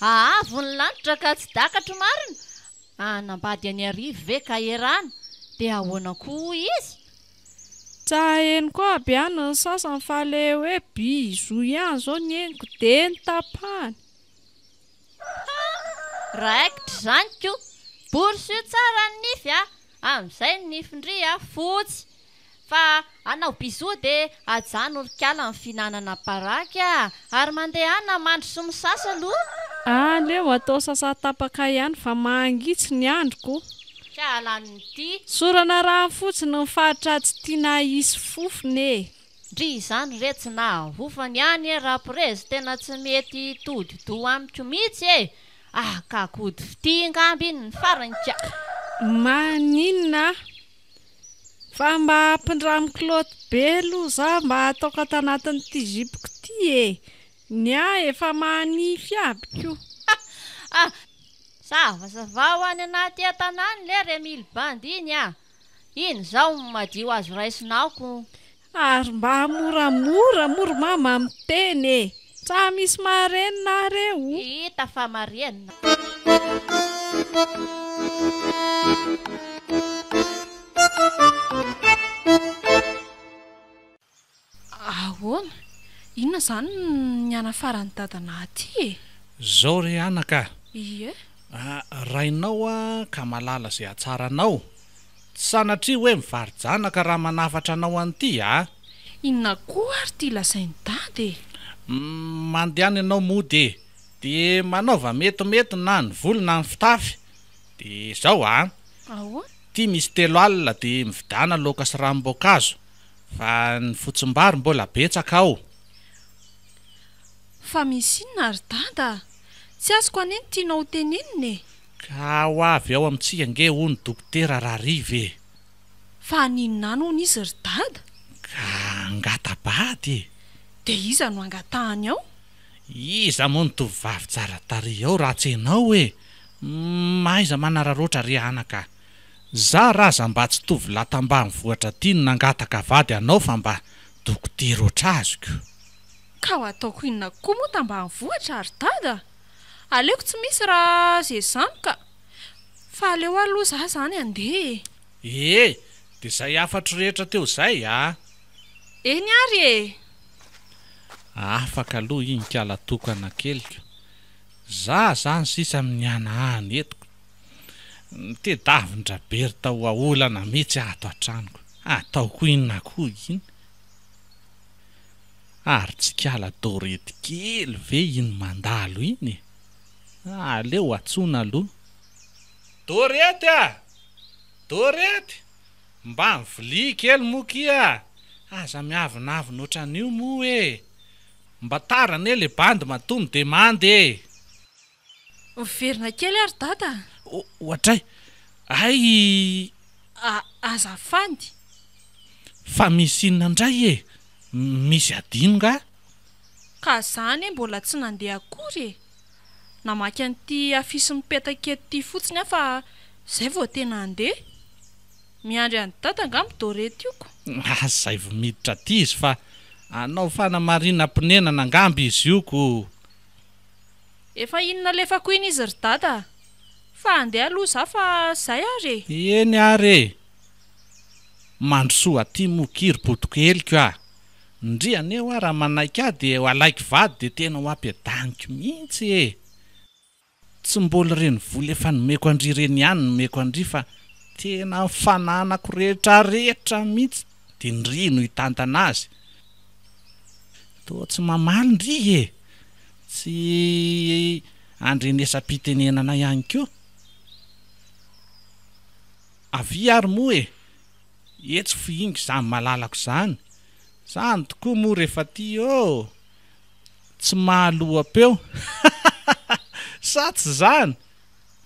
Ha! Avo ny lanitra ka tsy dakatro marina! Hanambady an'Iarivo ve ka erana? De ahoana koa hoy izy? Tsa henoko aby ihany ny sasany fa le hoe bisous ihany zao ny henoko de notapahany. Ha! Raikitra izany ko! Borosio tsara ny nify a! Amin'izay ny nifin-dry a fotsy! Fa hanao bisous dia ajanony ry kala ny fihinanana paraky a! Ary mandehana mandry sy misasa aloha! Aleo atao sasa tapaka ihany fa mangitsy ny androko. Kala an'ity. Sorana rano fotsiny ny faritra tsy tiana hisy fofona e! Ndry izany re tsy nahavofany any e raprezy tena tsy mety hitodi-doha amiko mihitsy e! Ah ka kody fitia ngamba iny ny farany ka! Maninona Fa mba ampindramo kilaoty be aloha za mba ataoko ato anatin'ity jupe-ko ty e! Ny ahy efa manify aby ko! Ah! Savasavao any anaty entana any lery Emily bandy iny ah! Iny izao no madio azo raisina ao ko! Ary mba moramora moa ry mama miteny e! Tsa misy marenina are o! Hita fa marenina. Ahoana? Inona izany ny hanafaran'i dadanà aty e? Zao re anaka a! Ie. Rainao a ka malala izay hatsaranao. Tsy sanatria hoe mivaro-janaka raha manafatra anao an'ity a! Inona koa ary ity lazain'i dada e? Mandehana ianao mody e! Dia manaova metimety na ny volo na ny fitafy. Dia izao a! Ahoana? Ity misy 30 dia mividiana laoka sy ranom-boankazo. Fa ny fotsimbary mbola betsaka ao. Fa misy inona ry dada a? Tsy azoko anie ny tianao ho tenenina e! Ka ho avy ao amintsika ange hono dokotera rahariva e! Fa haninona any hono izy ry dada? Ka hangata-bady e! Dia iza no hangatahany ao? Iza moa no tovovavy tsara tarehy ao raha tsy ianao e! Mahaiza manararaotra re anaka a! Za raza mba tsy tovolahy tambanivohitra aty no nangataka vady anao fa mba dokotera ohatr'azoko. Ka ho ataoko inona koa moa tambanivohitra ry dada? Aleoko tsy misy raha ze zany ka! Fa aleo aloha za zany andeha e! Ee, de zay hafatro rehetra teo zay a! Eny ary e! Afaka aloha iny kala tokana keliko. Za zany sisa mihanahana eto ko. Tedavin-dRaberta ho aolana mihitsy ato an-tranoko. Ataoko inona koa iny? Ary tsy kala Dorety kely ve iny mandalo iny e? Aleo antsoina aloha. Dorety a! Dorety! Mba mivilia kely moa kia! Aza miavonavona ohatran'io moa e! Mba tara anie le bandy matoa mi-demande e! Miverina kely ary dada a! Ohatray! Hay! A, azafady! Fa misy inona indray e? Misy adino nga? Ka za anie mbola tsy nandeha akory e! Namaky an'ity afisy mipetaka eto ity fotsiny aho fa zay vao tena handeha. Miandry an'i dada angamba Dorety io ko. Asaivo miditra aty izy fa hanao fanamarinam-ponenana angamba izy io ko. Efa iny nalefako iny izy ry dada a! Fa handeha aloha za fa zay ary e! Eny ary e! Mandrosoa aty moa ki ry botokeliko a! Ndry anie hoa raha manaiky ahy dia ho alaiko vady dia tena ho ampiadaniko mihitsy e! Tsy mbola ireny vola efa nomeko an-dry ireny ihany no nomeko an-dry fa tena ny fananako rehetra rehetra mihitsy dia ndry no hitantana azy. Toa tsy mamaly ndry e! Tsy andrenesam-pitenenana ihany koa. Avia ary moa e! Etsy fohingo izany malalako izany. Izany tokoa moa rehefa tia ô! Tsy mahaloa-peo sa tsy izany?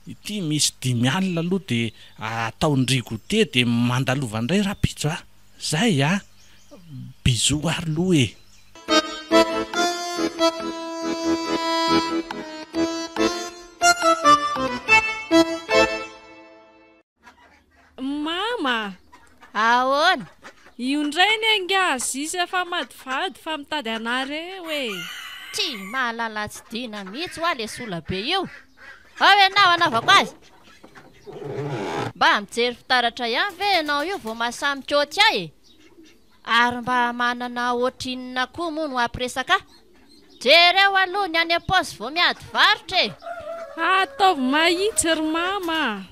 Ity misy 50 aloha dia ataon-dry goûter dia mandalova indray rahampitso a! Zay a! Bisous ary loha e! Mama a! Ahoana? Io indray anie angaha Aziz efa madivady fa mitady anareo e! Tsy mahalala tsy dina mihitsy hoa le sola be io! Ao ianao hanaovako azy! Mba mijery fitaratra ihany ve ianao io vao mahasahy mikaoty ahy e? Ary mba manana ohatrinona koa moa no hampiresaka ahy? Jereo aloha ny any am-paosy vao miady varotra e! Ataovy mahitsy ry mama a!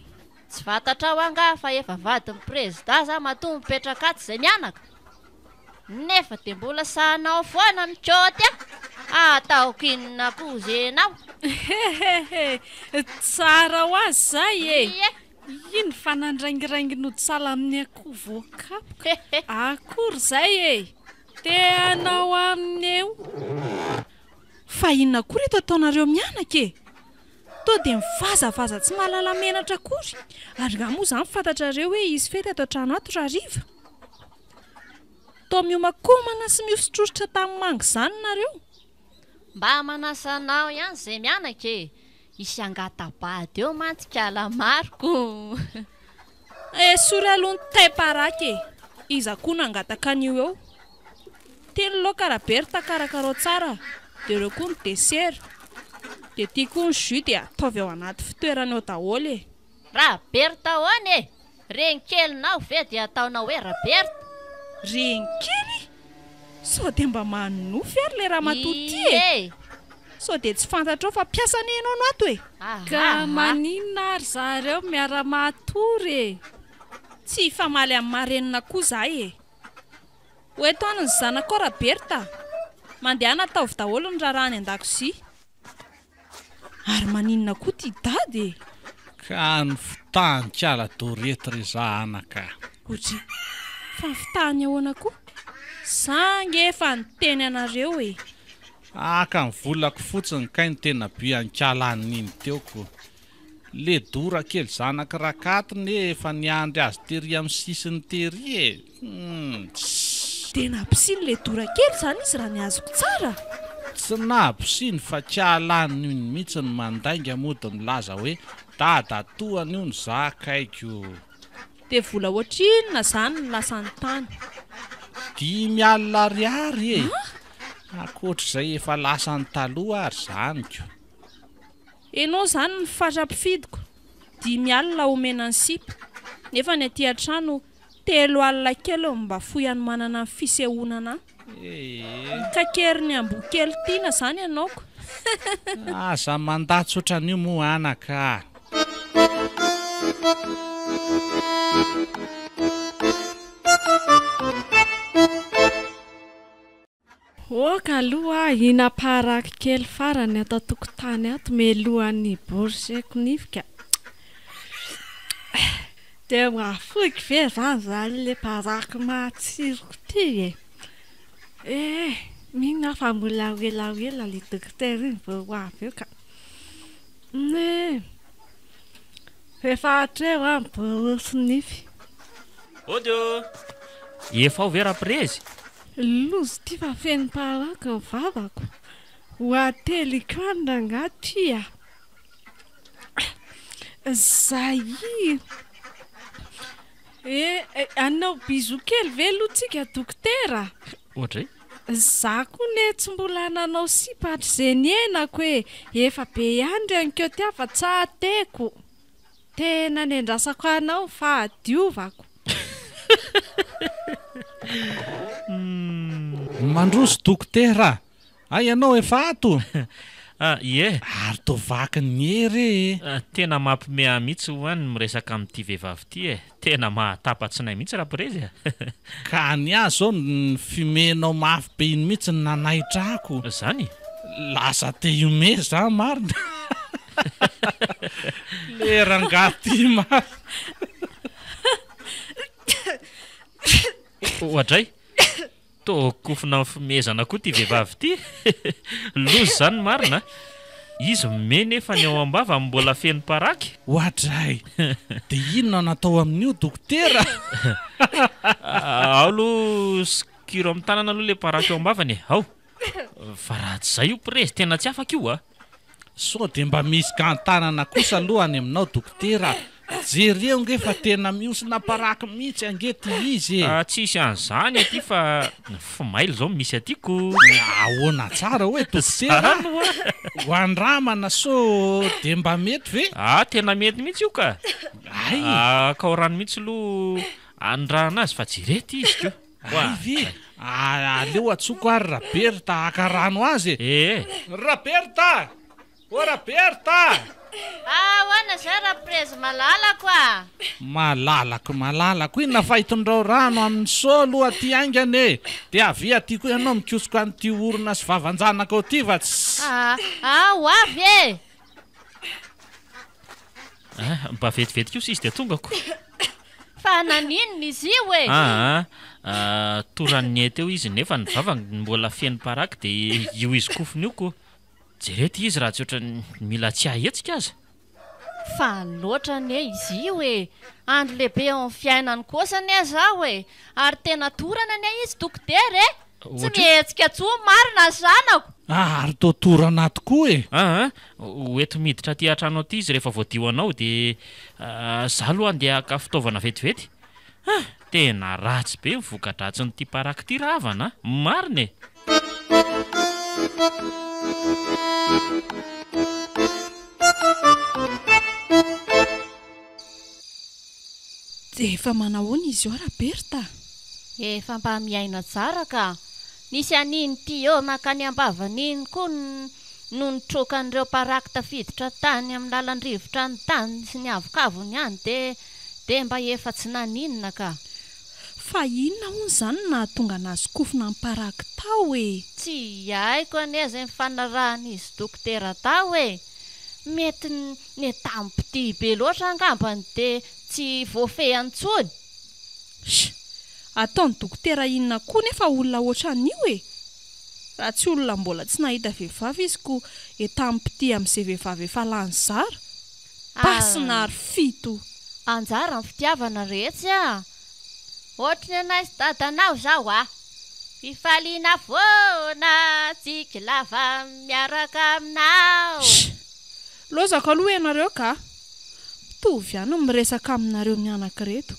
Tsy fantatrao angaha fa efa vadin'ny prezida za matoa mipetraka atsy izay mianaka? Nefa dia mbola sahanao foana mikaoty ahy! Ataoko inona koa ze enao? Hehehe! Tsara ho azy izay e! Ie! Iny fa nandraingiraingy nody sahala amin'ny akoho voakapoka. Akory izay e! Te hanao aminy eo. Fa inona koa reto ataonareo mianaka e? Toa dia mivazavaza tsy mahalala menatra akory. Ary nga moa izany fantatrareo hoe hisy fety ato an-trano ato rahariva? Toa miomakomana sy mihosotrosotra tanimanga izany nareo. Mba manasa anao ihany izay mianaka e! Hisy hangata-bady eo mantsy kala Marco. Esory aloha ny taim-paraky e! Iza koa no hangataka an'io eo? Ty ny laoka Raberta karakarao tsara dia ireo koa ny dessert dia ty koa ny jus dia ataovy ao anaty fitoerany ao daholo e! Raberta ahoana e? Renikelinao ve dia ataonao hoe Raberta? Renikely? Sao dia mba manonofy ary ilay ramatoa ity e? Ie! Sao dia tsy fantatrao fa mpiasa anie ianao no ato e? Ka maninona ary zareo miara-matory e? Tsy hifamaly amin'ny marenina koa izahay e! Ho eto any ny zanakao Raberta a! Mandehana ataovy daholo ny raharaha any an-dakozia. Ary maninona koa ty dada e? Ka ny fitahany kala Dorety ry za anaka a! Oji, fa ny fitahany ahoana koa? Za ange efa niteny anareo e! Haka ny volako fotsiny kay no tena but an'i-kala an'iny teo ko. Le dora kely zanak'i Rakato ne efa niandry azy tery amin'ny sisiny tery e! Humm tssy. Dia nabosiny le dora kely izany izy raha ny azoko tsara? Tsy nabosiny fa kala an'iny mihitsy no mandainga mody milaza hoe dadatoany hono za akaiko. Dia vola ohatrinona izany no lasany tany? 5000 ariary e! Ankoatr'izay efa lasany taloha ary izany ko. Enao zany ny fatra mpifidiko, 50 alina omena ny sipa, nefa ny aty an-trano 30 alina kely no mba fohy hanomanana ny fisehoana anah. Mikakery ny amboa kely tiana zany ianao ko. Aza mandatsa otran'io moa anaka a! Ok aloha hina paraky kely farany ato antokotany ato melohan'ny hiboroseko nify ka. Dia ho afoiko ve zany zany le paraky matsiroko ty e? Eh, mino aho fa mbola ho elaela le dokotera iny vao ho avy eo ka. Eh, efa hatreo aho miborosy nify. Ody ô! Efa ao ve Raprezy? Loza ity fa feno paraky ny vavako. Ho ateliko any rangahy ty a! Zay! Eh, hanao bisou kely ve aloha tsika dokotera? Oadray. Za koa ne tsy mbola nanao sipa hatrizay niainako e! Efa be ihany ireo nikaoty ahy fa tsa teko. Tena nendrasako anao fahadiovako. Mandroso dokotera a! Hay ianao efa ato? Ah, ie. Ary toa vaky ny hery e! Tena mampime ahy mihitsy ho'a ny miresaka amin'ity vehivavy ity e! Tena mahatapa-tsinay mihitsy Raprezy a! Ka ny ahy izao ny fimenao mafy be iny mihitsy no nanaitra ahy ko! Zany? Lasa te hihomehy za marina! Le rangahy ty marina! Oadray! Toa kofona amin'ny fimehezana koa ity vehivavy ity. Loza izany marina a! Izy mimehy nefa ny ao am-bavany mbola feno paraky. Oadray! Dia inona no atao amin'io dokotera? Ao aloha sokiro amin'ny tanana aloha ilay paraky ao am-bavany e! Ao! Fa raha tsy izay io prezy tena tsy afaka io a! Sao dia mba misy gan-tanana kosa aloha any aminao dokotera a! Jereo nge fa tena mihosina paraky mihitsy ange ty izy e! Tsisy an'izany aty fa fimailo izao no misy aty ko! Ahoana tsara hoe dokotera a! Ho andramana sao dia mba mety ve? Ah tena mety mihitsy io ka! Hay! Akao rano mihitsy aloha anondrahana azy fa jereo ty izy ko! Hay ve? Aleo antsoiko ary Raberta haka rano azy e! Ee! Raberta! Ô Raberta! Ahoana izay Raprezy malalako a! Malalako, malalako, inona fa itondrao rano amin'ny seau aloha aty haingana e! Dia avia aty koa ianao mikosoka an'ity orona sy vavan-janakao ity fa tsy. Aa, aa, ho avy e! Ah, mba vetivety kosa izy dia tongako. Fa Fa naninona izy io e? Aa, toran'ny teo izy nefa ny vavany mbola feno paraky dia io izy kofona io ko. Jereo ity izy raha tsy ohatran'ny mila tsy hahetsika aza. Fa loatra anie izy io e! Andro lehibe eo amin'ny fiainany kosa anie izao e! Ary tena torana anie izy dokotera e! Tsy mihetsika intsony marina ny zanako! Ary toa torana tokoa e! Aa, ho eto miditra aty an-trano aty izy rehefa voadio anao dia za aloha andeha haka fitaovana vetivety. Ah! Tena ratsy be ny voka-dratsin'ity paraky ity rahavana a! Marina e! Dia efa manahoana izy io Raberta a? Efa mba miaina tsara ka! Nisy an'iny tuyau mankany am-bavany iny koa no nitroka an'ireo paraky tafiditra tany amin'ny lalan-drivotra ny tany sy ny avokavony any dia dia mba efa tsy naninona ka! Fa inona hono izany no nahatonga anazy kofona ny paraky tao e? Tsy haiko anie izay nifanarahan'izy dokotera tao e! Mety nitampitia be loatra angambany dia tsy voafehiny intsony. Sh! Ataon'ny dokotera inona koa nefa olona ohatran'io e? Raha tsy olona mbola tsy nahita vehivavy izy ko entampitia amin'izay vehivavy efa lany zara. Basy-nary fito! Anjara ny fitiavana retsy a! Ohatry ny anay sy dadanao zao a! Fifaliana foana, tsiky lava miaraka aminao. Sh! Lozako aloha ianareo ka! Mitovy ihany ny miresaka aminareo mianaka ireto.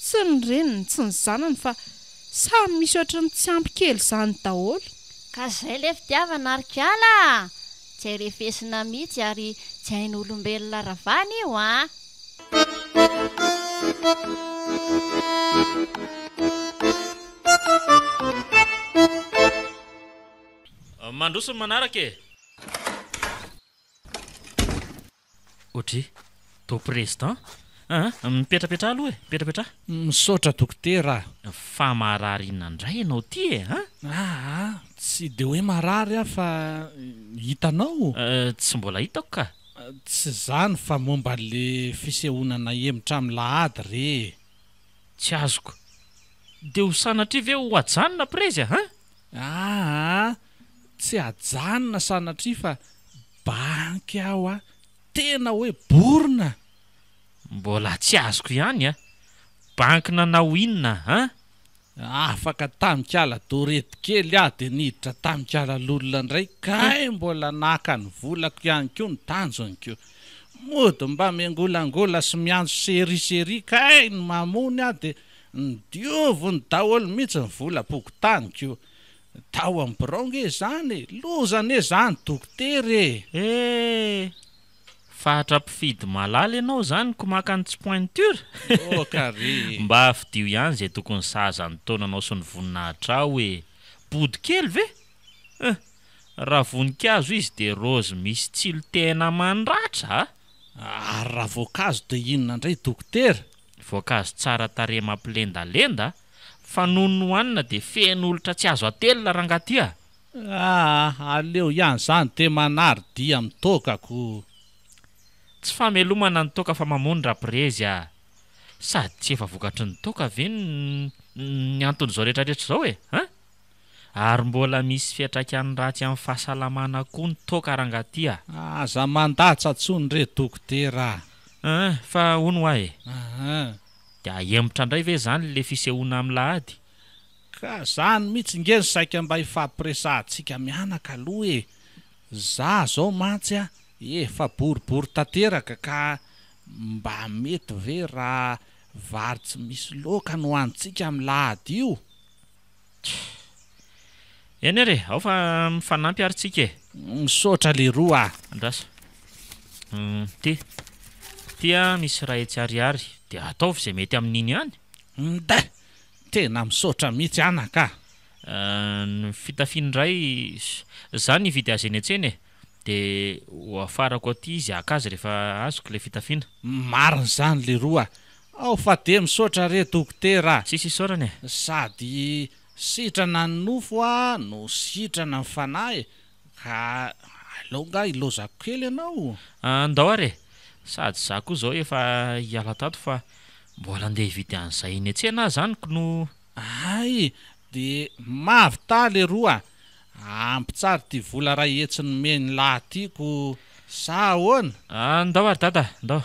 Tsy ny reniny tsy ny zanany fa samy misy ohatry ny tsy ampy kely izany daholo. Ka zay le fitiavana ry kala a! Tsy hay refesina mihitsy ary tsy hain'olombelona ravana io an! Mandroso ny manaraka e! Audrey, Tô président an! Mipetrapetraha aloha e! Mipetrapetraha! Misaotra dokotera a! Fa marary inona indray ianao ity e! An? Aa, tsy dia hoe marary aho fa hitanao? Tsy mbola hitako ka! Tsy izany fa momba le fisehoana nahemotra amin'ny lahady re e! Tsy azoko. Dia ho sanatria ve ho ajanona prezy a! An? Aa, tsy ajanona sanatria fa banky aho a! Tena hoe borona! Mbola tsy azoko ihany a! Banky nanao inona an? Afaka tamikala dorety kely aho dia niditra tamikala lolona indray kay mbola naka ny volako ihany koa ny tanjony ko! Mody mba miangolangola sy miantso chérie chérie kay ny mamony aho dia nodioviny daholo mihitsy ny volam-pokontany ko! Tao amin'ny birao nge izany e! Loza anie izany dokotera e! Eh! Fatra mpifidy malala ianao izany ko maka ny tsy pointure? Oka re e! Mba fidio ihany izay tokony sahaza ny taonanao sy ny voninahitrao e! Body kely ve? Eh! Raha voninkazo izy dia rose misy tsilo tena mandratra a! Ary raha voankazo dia inona indray dokotera? Voankazo tsara tarehy mampilendalenda a! Fa nony nohanina dia feno olitra tsy azo atelina rangaha ty a! Ah, aleo ihany zany de manary dia amin'ny toaka ko. Tsy famelomana ny toaka fa mamono raprezy a! Sady tsy efa vokatry ny toaka ve ny anton'izao retraretra izao e! An! Ary mbola misy fiantraikany ratsy amin'ny fahasalamana koa ny toaka rangaha ty a! Aza mandatsa tsony re dokotera a! An! Fa hono hoa e! An! Dia ahemotra indray ve izany le fisehoana amin'ny lahady? Ka zany mitsy nge no saika mba hifampiresahantsika mianaka aloha e! Za zao mantsy a efa boribory tanteraka ka mba mety ve raha vary tsy misy laoka no hanintsika amin'ny lahady io? Tch! Eny ary e, ao fa mifanampy ary tsika e! Misaotra leroa a! Andraso. Ty. Ty a misy 100 ariary, dia ataovy izay mety amin'iny ihany. Nda! Tena misaotra mihitsy anaka a! Ny fitafiany indray, za nividy azy eny an-tsena e! Dia ho afarako aty izy haka azy rehefa azoko ilay fitafiana. Marina izany leroa a! Ao fa dia misaotra re dokotera a! Tsisy isaorana e! Sady sitrana ny nofo a no sitrana ny fanahy e! Ka aleo nga ilaozako kely ianao? Andao ary e! Sady za koa izao efa hiala tato fa. Mbola andeha hividy an'izay eny an-tsena aho izany ko no. Hay! Dia mahavità leroa a! Ampy tsara ity vola 100 nomen'i lahy ity ko sa ahoana? Ndao ary dada, ndao.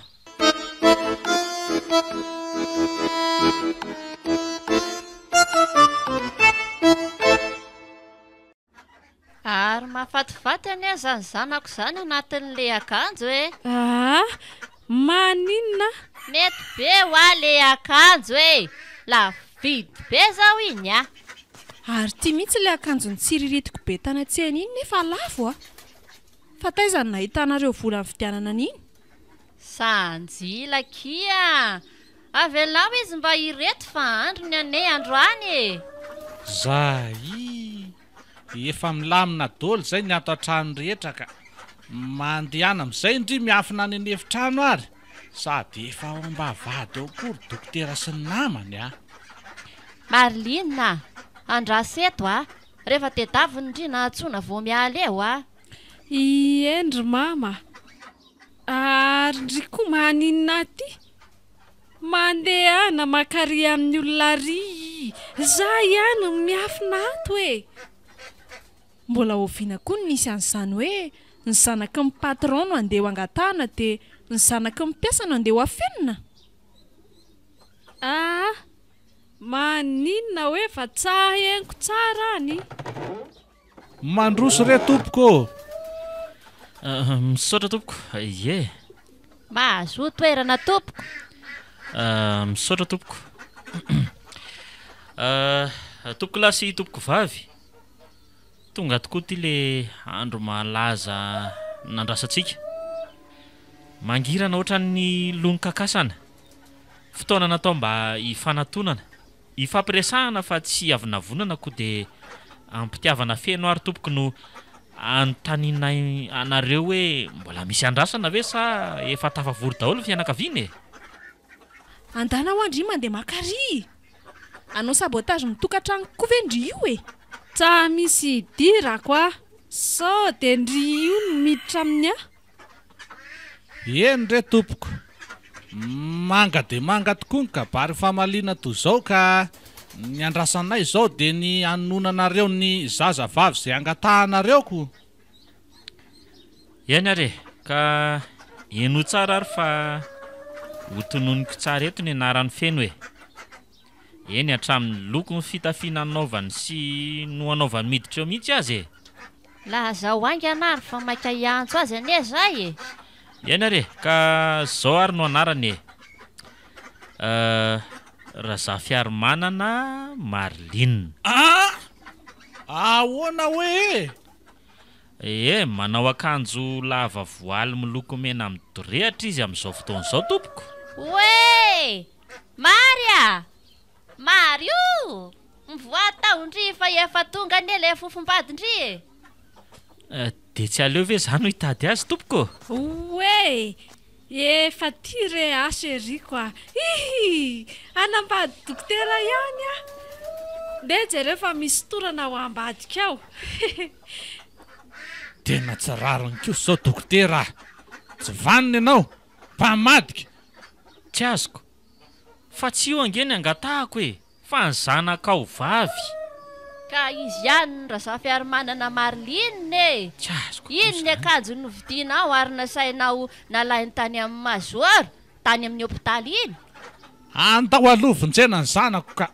Ary mahafatifaty anie izany zanako izany anatin'ilay akanjo e! Aa! Maninona? Mety be hoa le akanjo e! Lafo vidy be zao iny a! Ary ity mihitsy ilay akanjo nitsiriritiko be tany an-tsena iny nefa lafo a! Fa taiza no nahitanareo vola nividianana an'iny? Sanjila akia! Avelao izy mba hireto fa androny anie androany e! Zay! Efa milamina dôly zay ny ato an-trano rehetra ka! Mandehana amizay ndry miafina any an'efitrano ary! Sady efa ao am-bavahady ao koa ry dokotera sy ny namany a! Maryline a! Andraso eto a! Rehefa tedaviny ndry na antsoina vao miala eo a! Ieny ry mama a! Ary ndry koa maninona aty? Mandehana maka ary amin'ny olona ary za ihany no miafina ato e! Mbola oviana koa no nisy an'izany hoe ny zanaky ny patron no andeha ho angatahana dia ny zanaky ny mpiasa no andeha ho afenina? Aa! Maninona hoe fa tsa henoko tsara any? Mandroso re tompoko ô! Misaotra tompoko, ie. Mahazoa toerana tompoko. Misaotra tompoko. Tompoko lahy sy tompoko vavy, tonga tokoa ity le andro malaza nandrasantsika. Mangirana ohatran'ny lon-kakasana. Fotoana natao mba hifanatonana. Ifampiresahana fa tsy hiavonavonana koa dia am-pitiavana feno ary tompoko no anontanianay anareo hoe mbola misy andrasana ve sa efa tafavory daholo ny fianakaviana e? Andana hoa ndry mandeha maka ary! Hanao sabotage ny tokantranoko koa ve ndry io e? Tsa misy idirako ah! Sao dia ndry io no miditra amin'ny ahy? Eny re tompoko, manga dia manga tokoa ny kabary famaliana toy izao ka ny andrasanay izao dia ny hanononanareo ny zaza vavy izay angatahanareo ko. Eny ary e, ka henoy tsara ary fa ho tononiko tsara eto ny anarany feno e. Eny hatramin'ny lokon'ny fitafiana anaovany sy no anaovany miditra eo mihitsy aza e! Lazao haingana ary fa maika hiantso azy anie zay e! Eny ary e! Ka zao ary no anarany e! Razafiarimanana Marline. An! Ahoana hoe e? Ee, manao akanjo lava voaly miloko mena midorehatra izy amin'izao fotoana izao tompoko. Oe! Mary a! Mary o! Mivoaha tao ndry fa efa tonga anie ilay fofombadin-dry e! Dia tsy aleo ve izaho no hitady azy tompoko? Oe! Efa tia re aho chérie-ko a! Hihi! Hanambady dokotera ihany aho! Ndeha jereo fa misy torana ao ambadika ao! Hihi! Tena tsy rariny kosa izao dokotera a! Tsy vanona ianao! Mpamadika! Tsy azoko. Fa tsy io ange ny angatahako e! Fa ny zanakao vavy. Ka izy ihany no Razafiarimanana Marline e! Tsy azoko koa Iny ny izany. akanjo novidianao ary nasainao nalainy tany amin'ny Major, tany amin'ny hopitaly iny. Andao aloha vonjena ny zanako ka!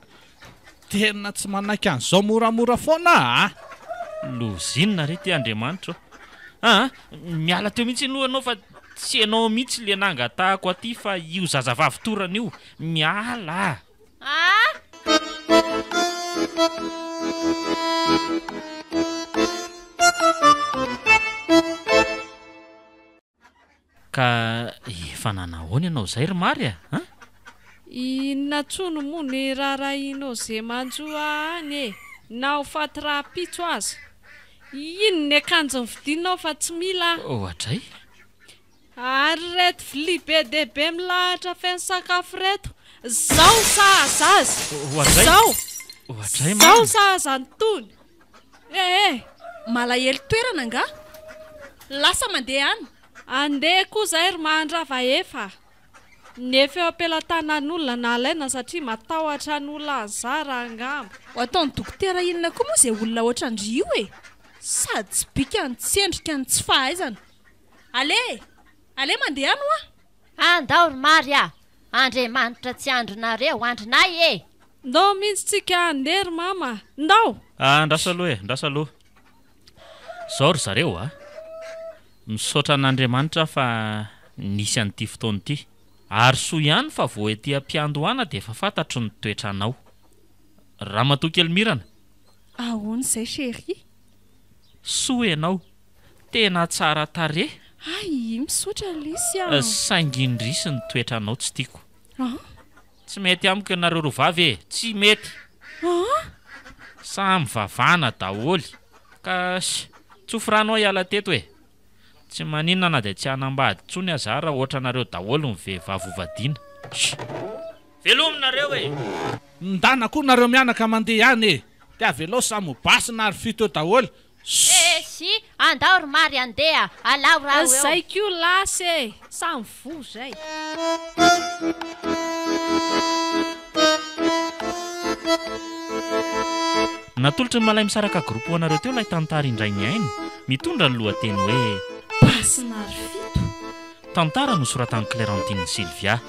Tena tsy manaiky an'izao moramora foana aho a! Loza inona re ity Andriamanitra ô! Aa! Miala teo mihitsy aloha ianao fa tsy ianao mihitsy le nangatahako aty fa io zazavavy torana io! Miala a! Aa! Ka efa nanahoana ianao izay ry Mary a? An? Inona tsony moa ny raharahianao ze manjo ahy any e! Na ho faty rahampitso aza. Iny ny akanjo novidianao fa tsy mila aho. Oadray. Ary ireto vilia be dia be milahatra feno sakafo ireto, zao sahaza azy! Oadray. Zao! Oadray Zao marina. sahaza an'itony! Eh eh! Malahelo toerana angaha? Lasa mandeha any. Andeha koa zay ry Mahandrava efa. Ny efa eo am-pelatanan'olona no alaina satria matahotra ny olona anzara angamba. Ho ataon'ny dokotera inona koa moa izay olona ohatran-dry io e? Sady tsy bika no tsy endrika no tsy fahaizana. Allez! Allez mandeha any hoa! Andao ry Mary a! Andriamanitra tsy andrinareo, andrinay e! Ndao mihitsy tsika handeha ry mama! Ndao! Andraso aloha e, andraso aloha. Zao ry zareo a! Misaotra an'Andriamanitra aho fa nisy an'ity fotoana ity. Ary soa ihany fa vao ety am-piandohana dia efa fantatro ny toetranao. Ramatoa kely Mirana. Ahoana izay chérie? Soa ianao. Tena tsara tarehy. Hay, misaotra lesy a! Saingy indrisy ny toetranao tsy tiako. An? Tsy mety amiko ianareo roa vavy e! Tsy mety! An? Samy vavana daholo. Ka tsofy rano aho hiala teto e! Tsy maninona na dia tsy hanambady intsony aza aho raha ohatranareo daholo ny vehivavy ho vadiana. Sh! Veloma nareo e! Ndana koa nareo mianaka mandeha any e! Dia avelao samy ho basina ary fito eo daholo. Sh! Esy, andao ry Mary andeha, alao raho eo. Zay koa lasa e! Samy voa zay. Natolotry ny Malaimisaraka Group ho anareo teo ilay tantara indray mihaino, mitondra ny lohateny hoe. Basinary fito. Tantara nosoratan'i Clairantine Sylvia.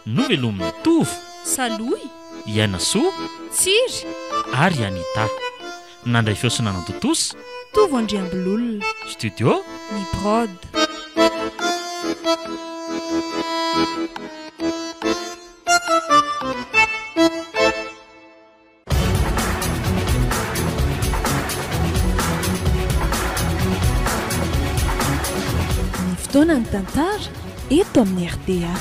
Novelomin'i Tovo. Salohy. I Ainasoa. Tsiry. Ary i Anita. Nandray feo sy nanantontosa. Tovo Andriambilolona. Studio. Ny Prod. Ny fotoana ny tantara eto amin'ny rta.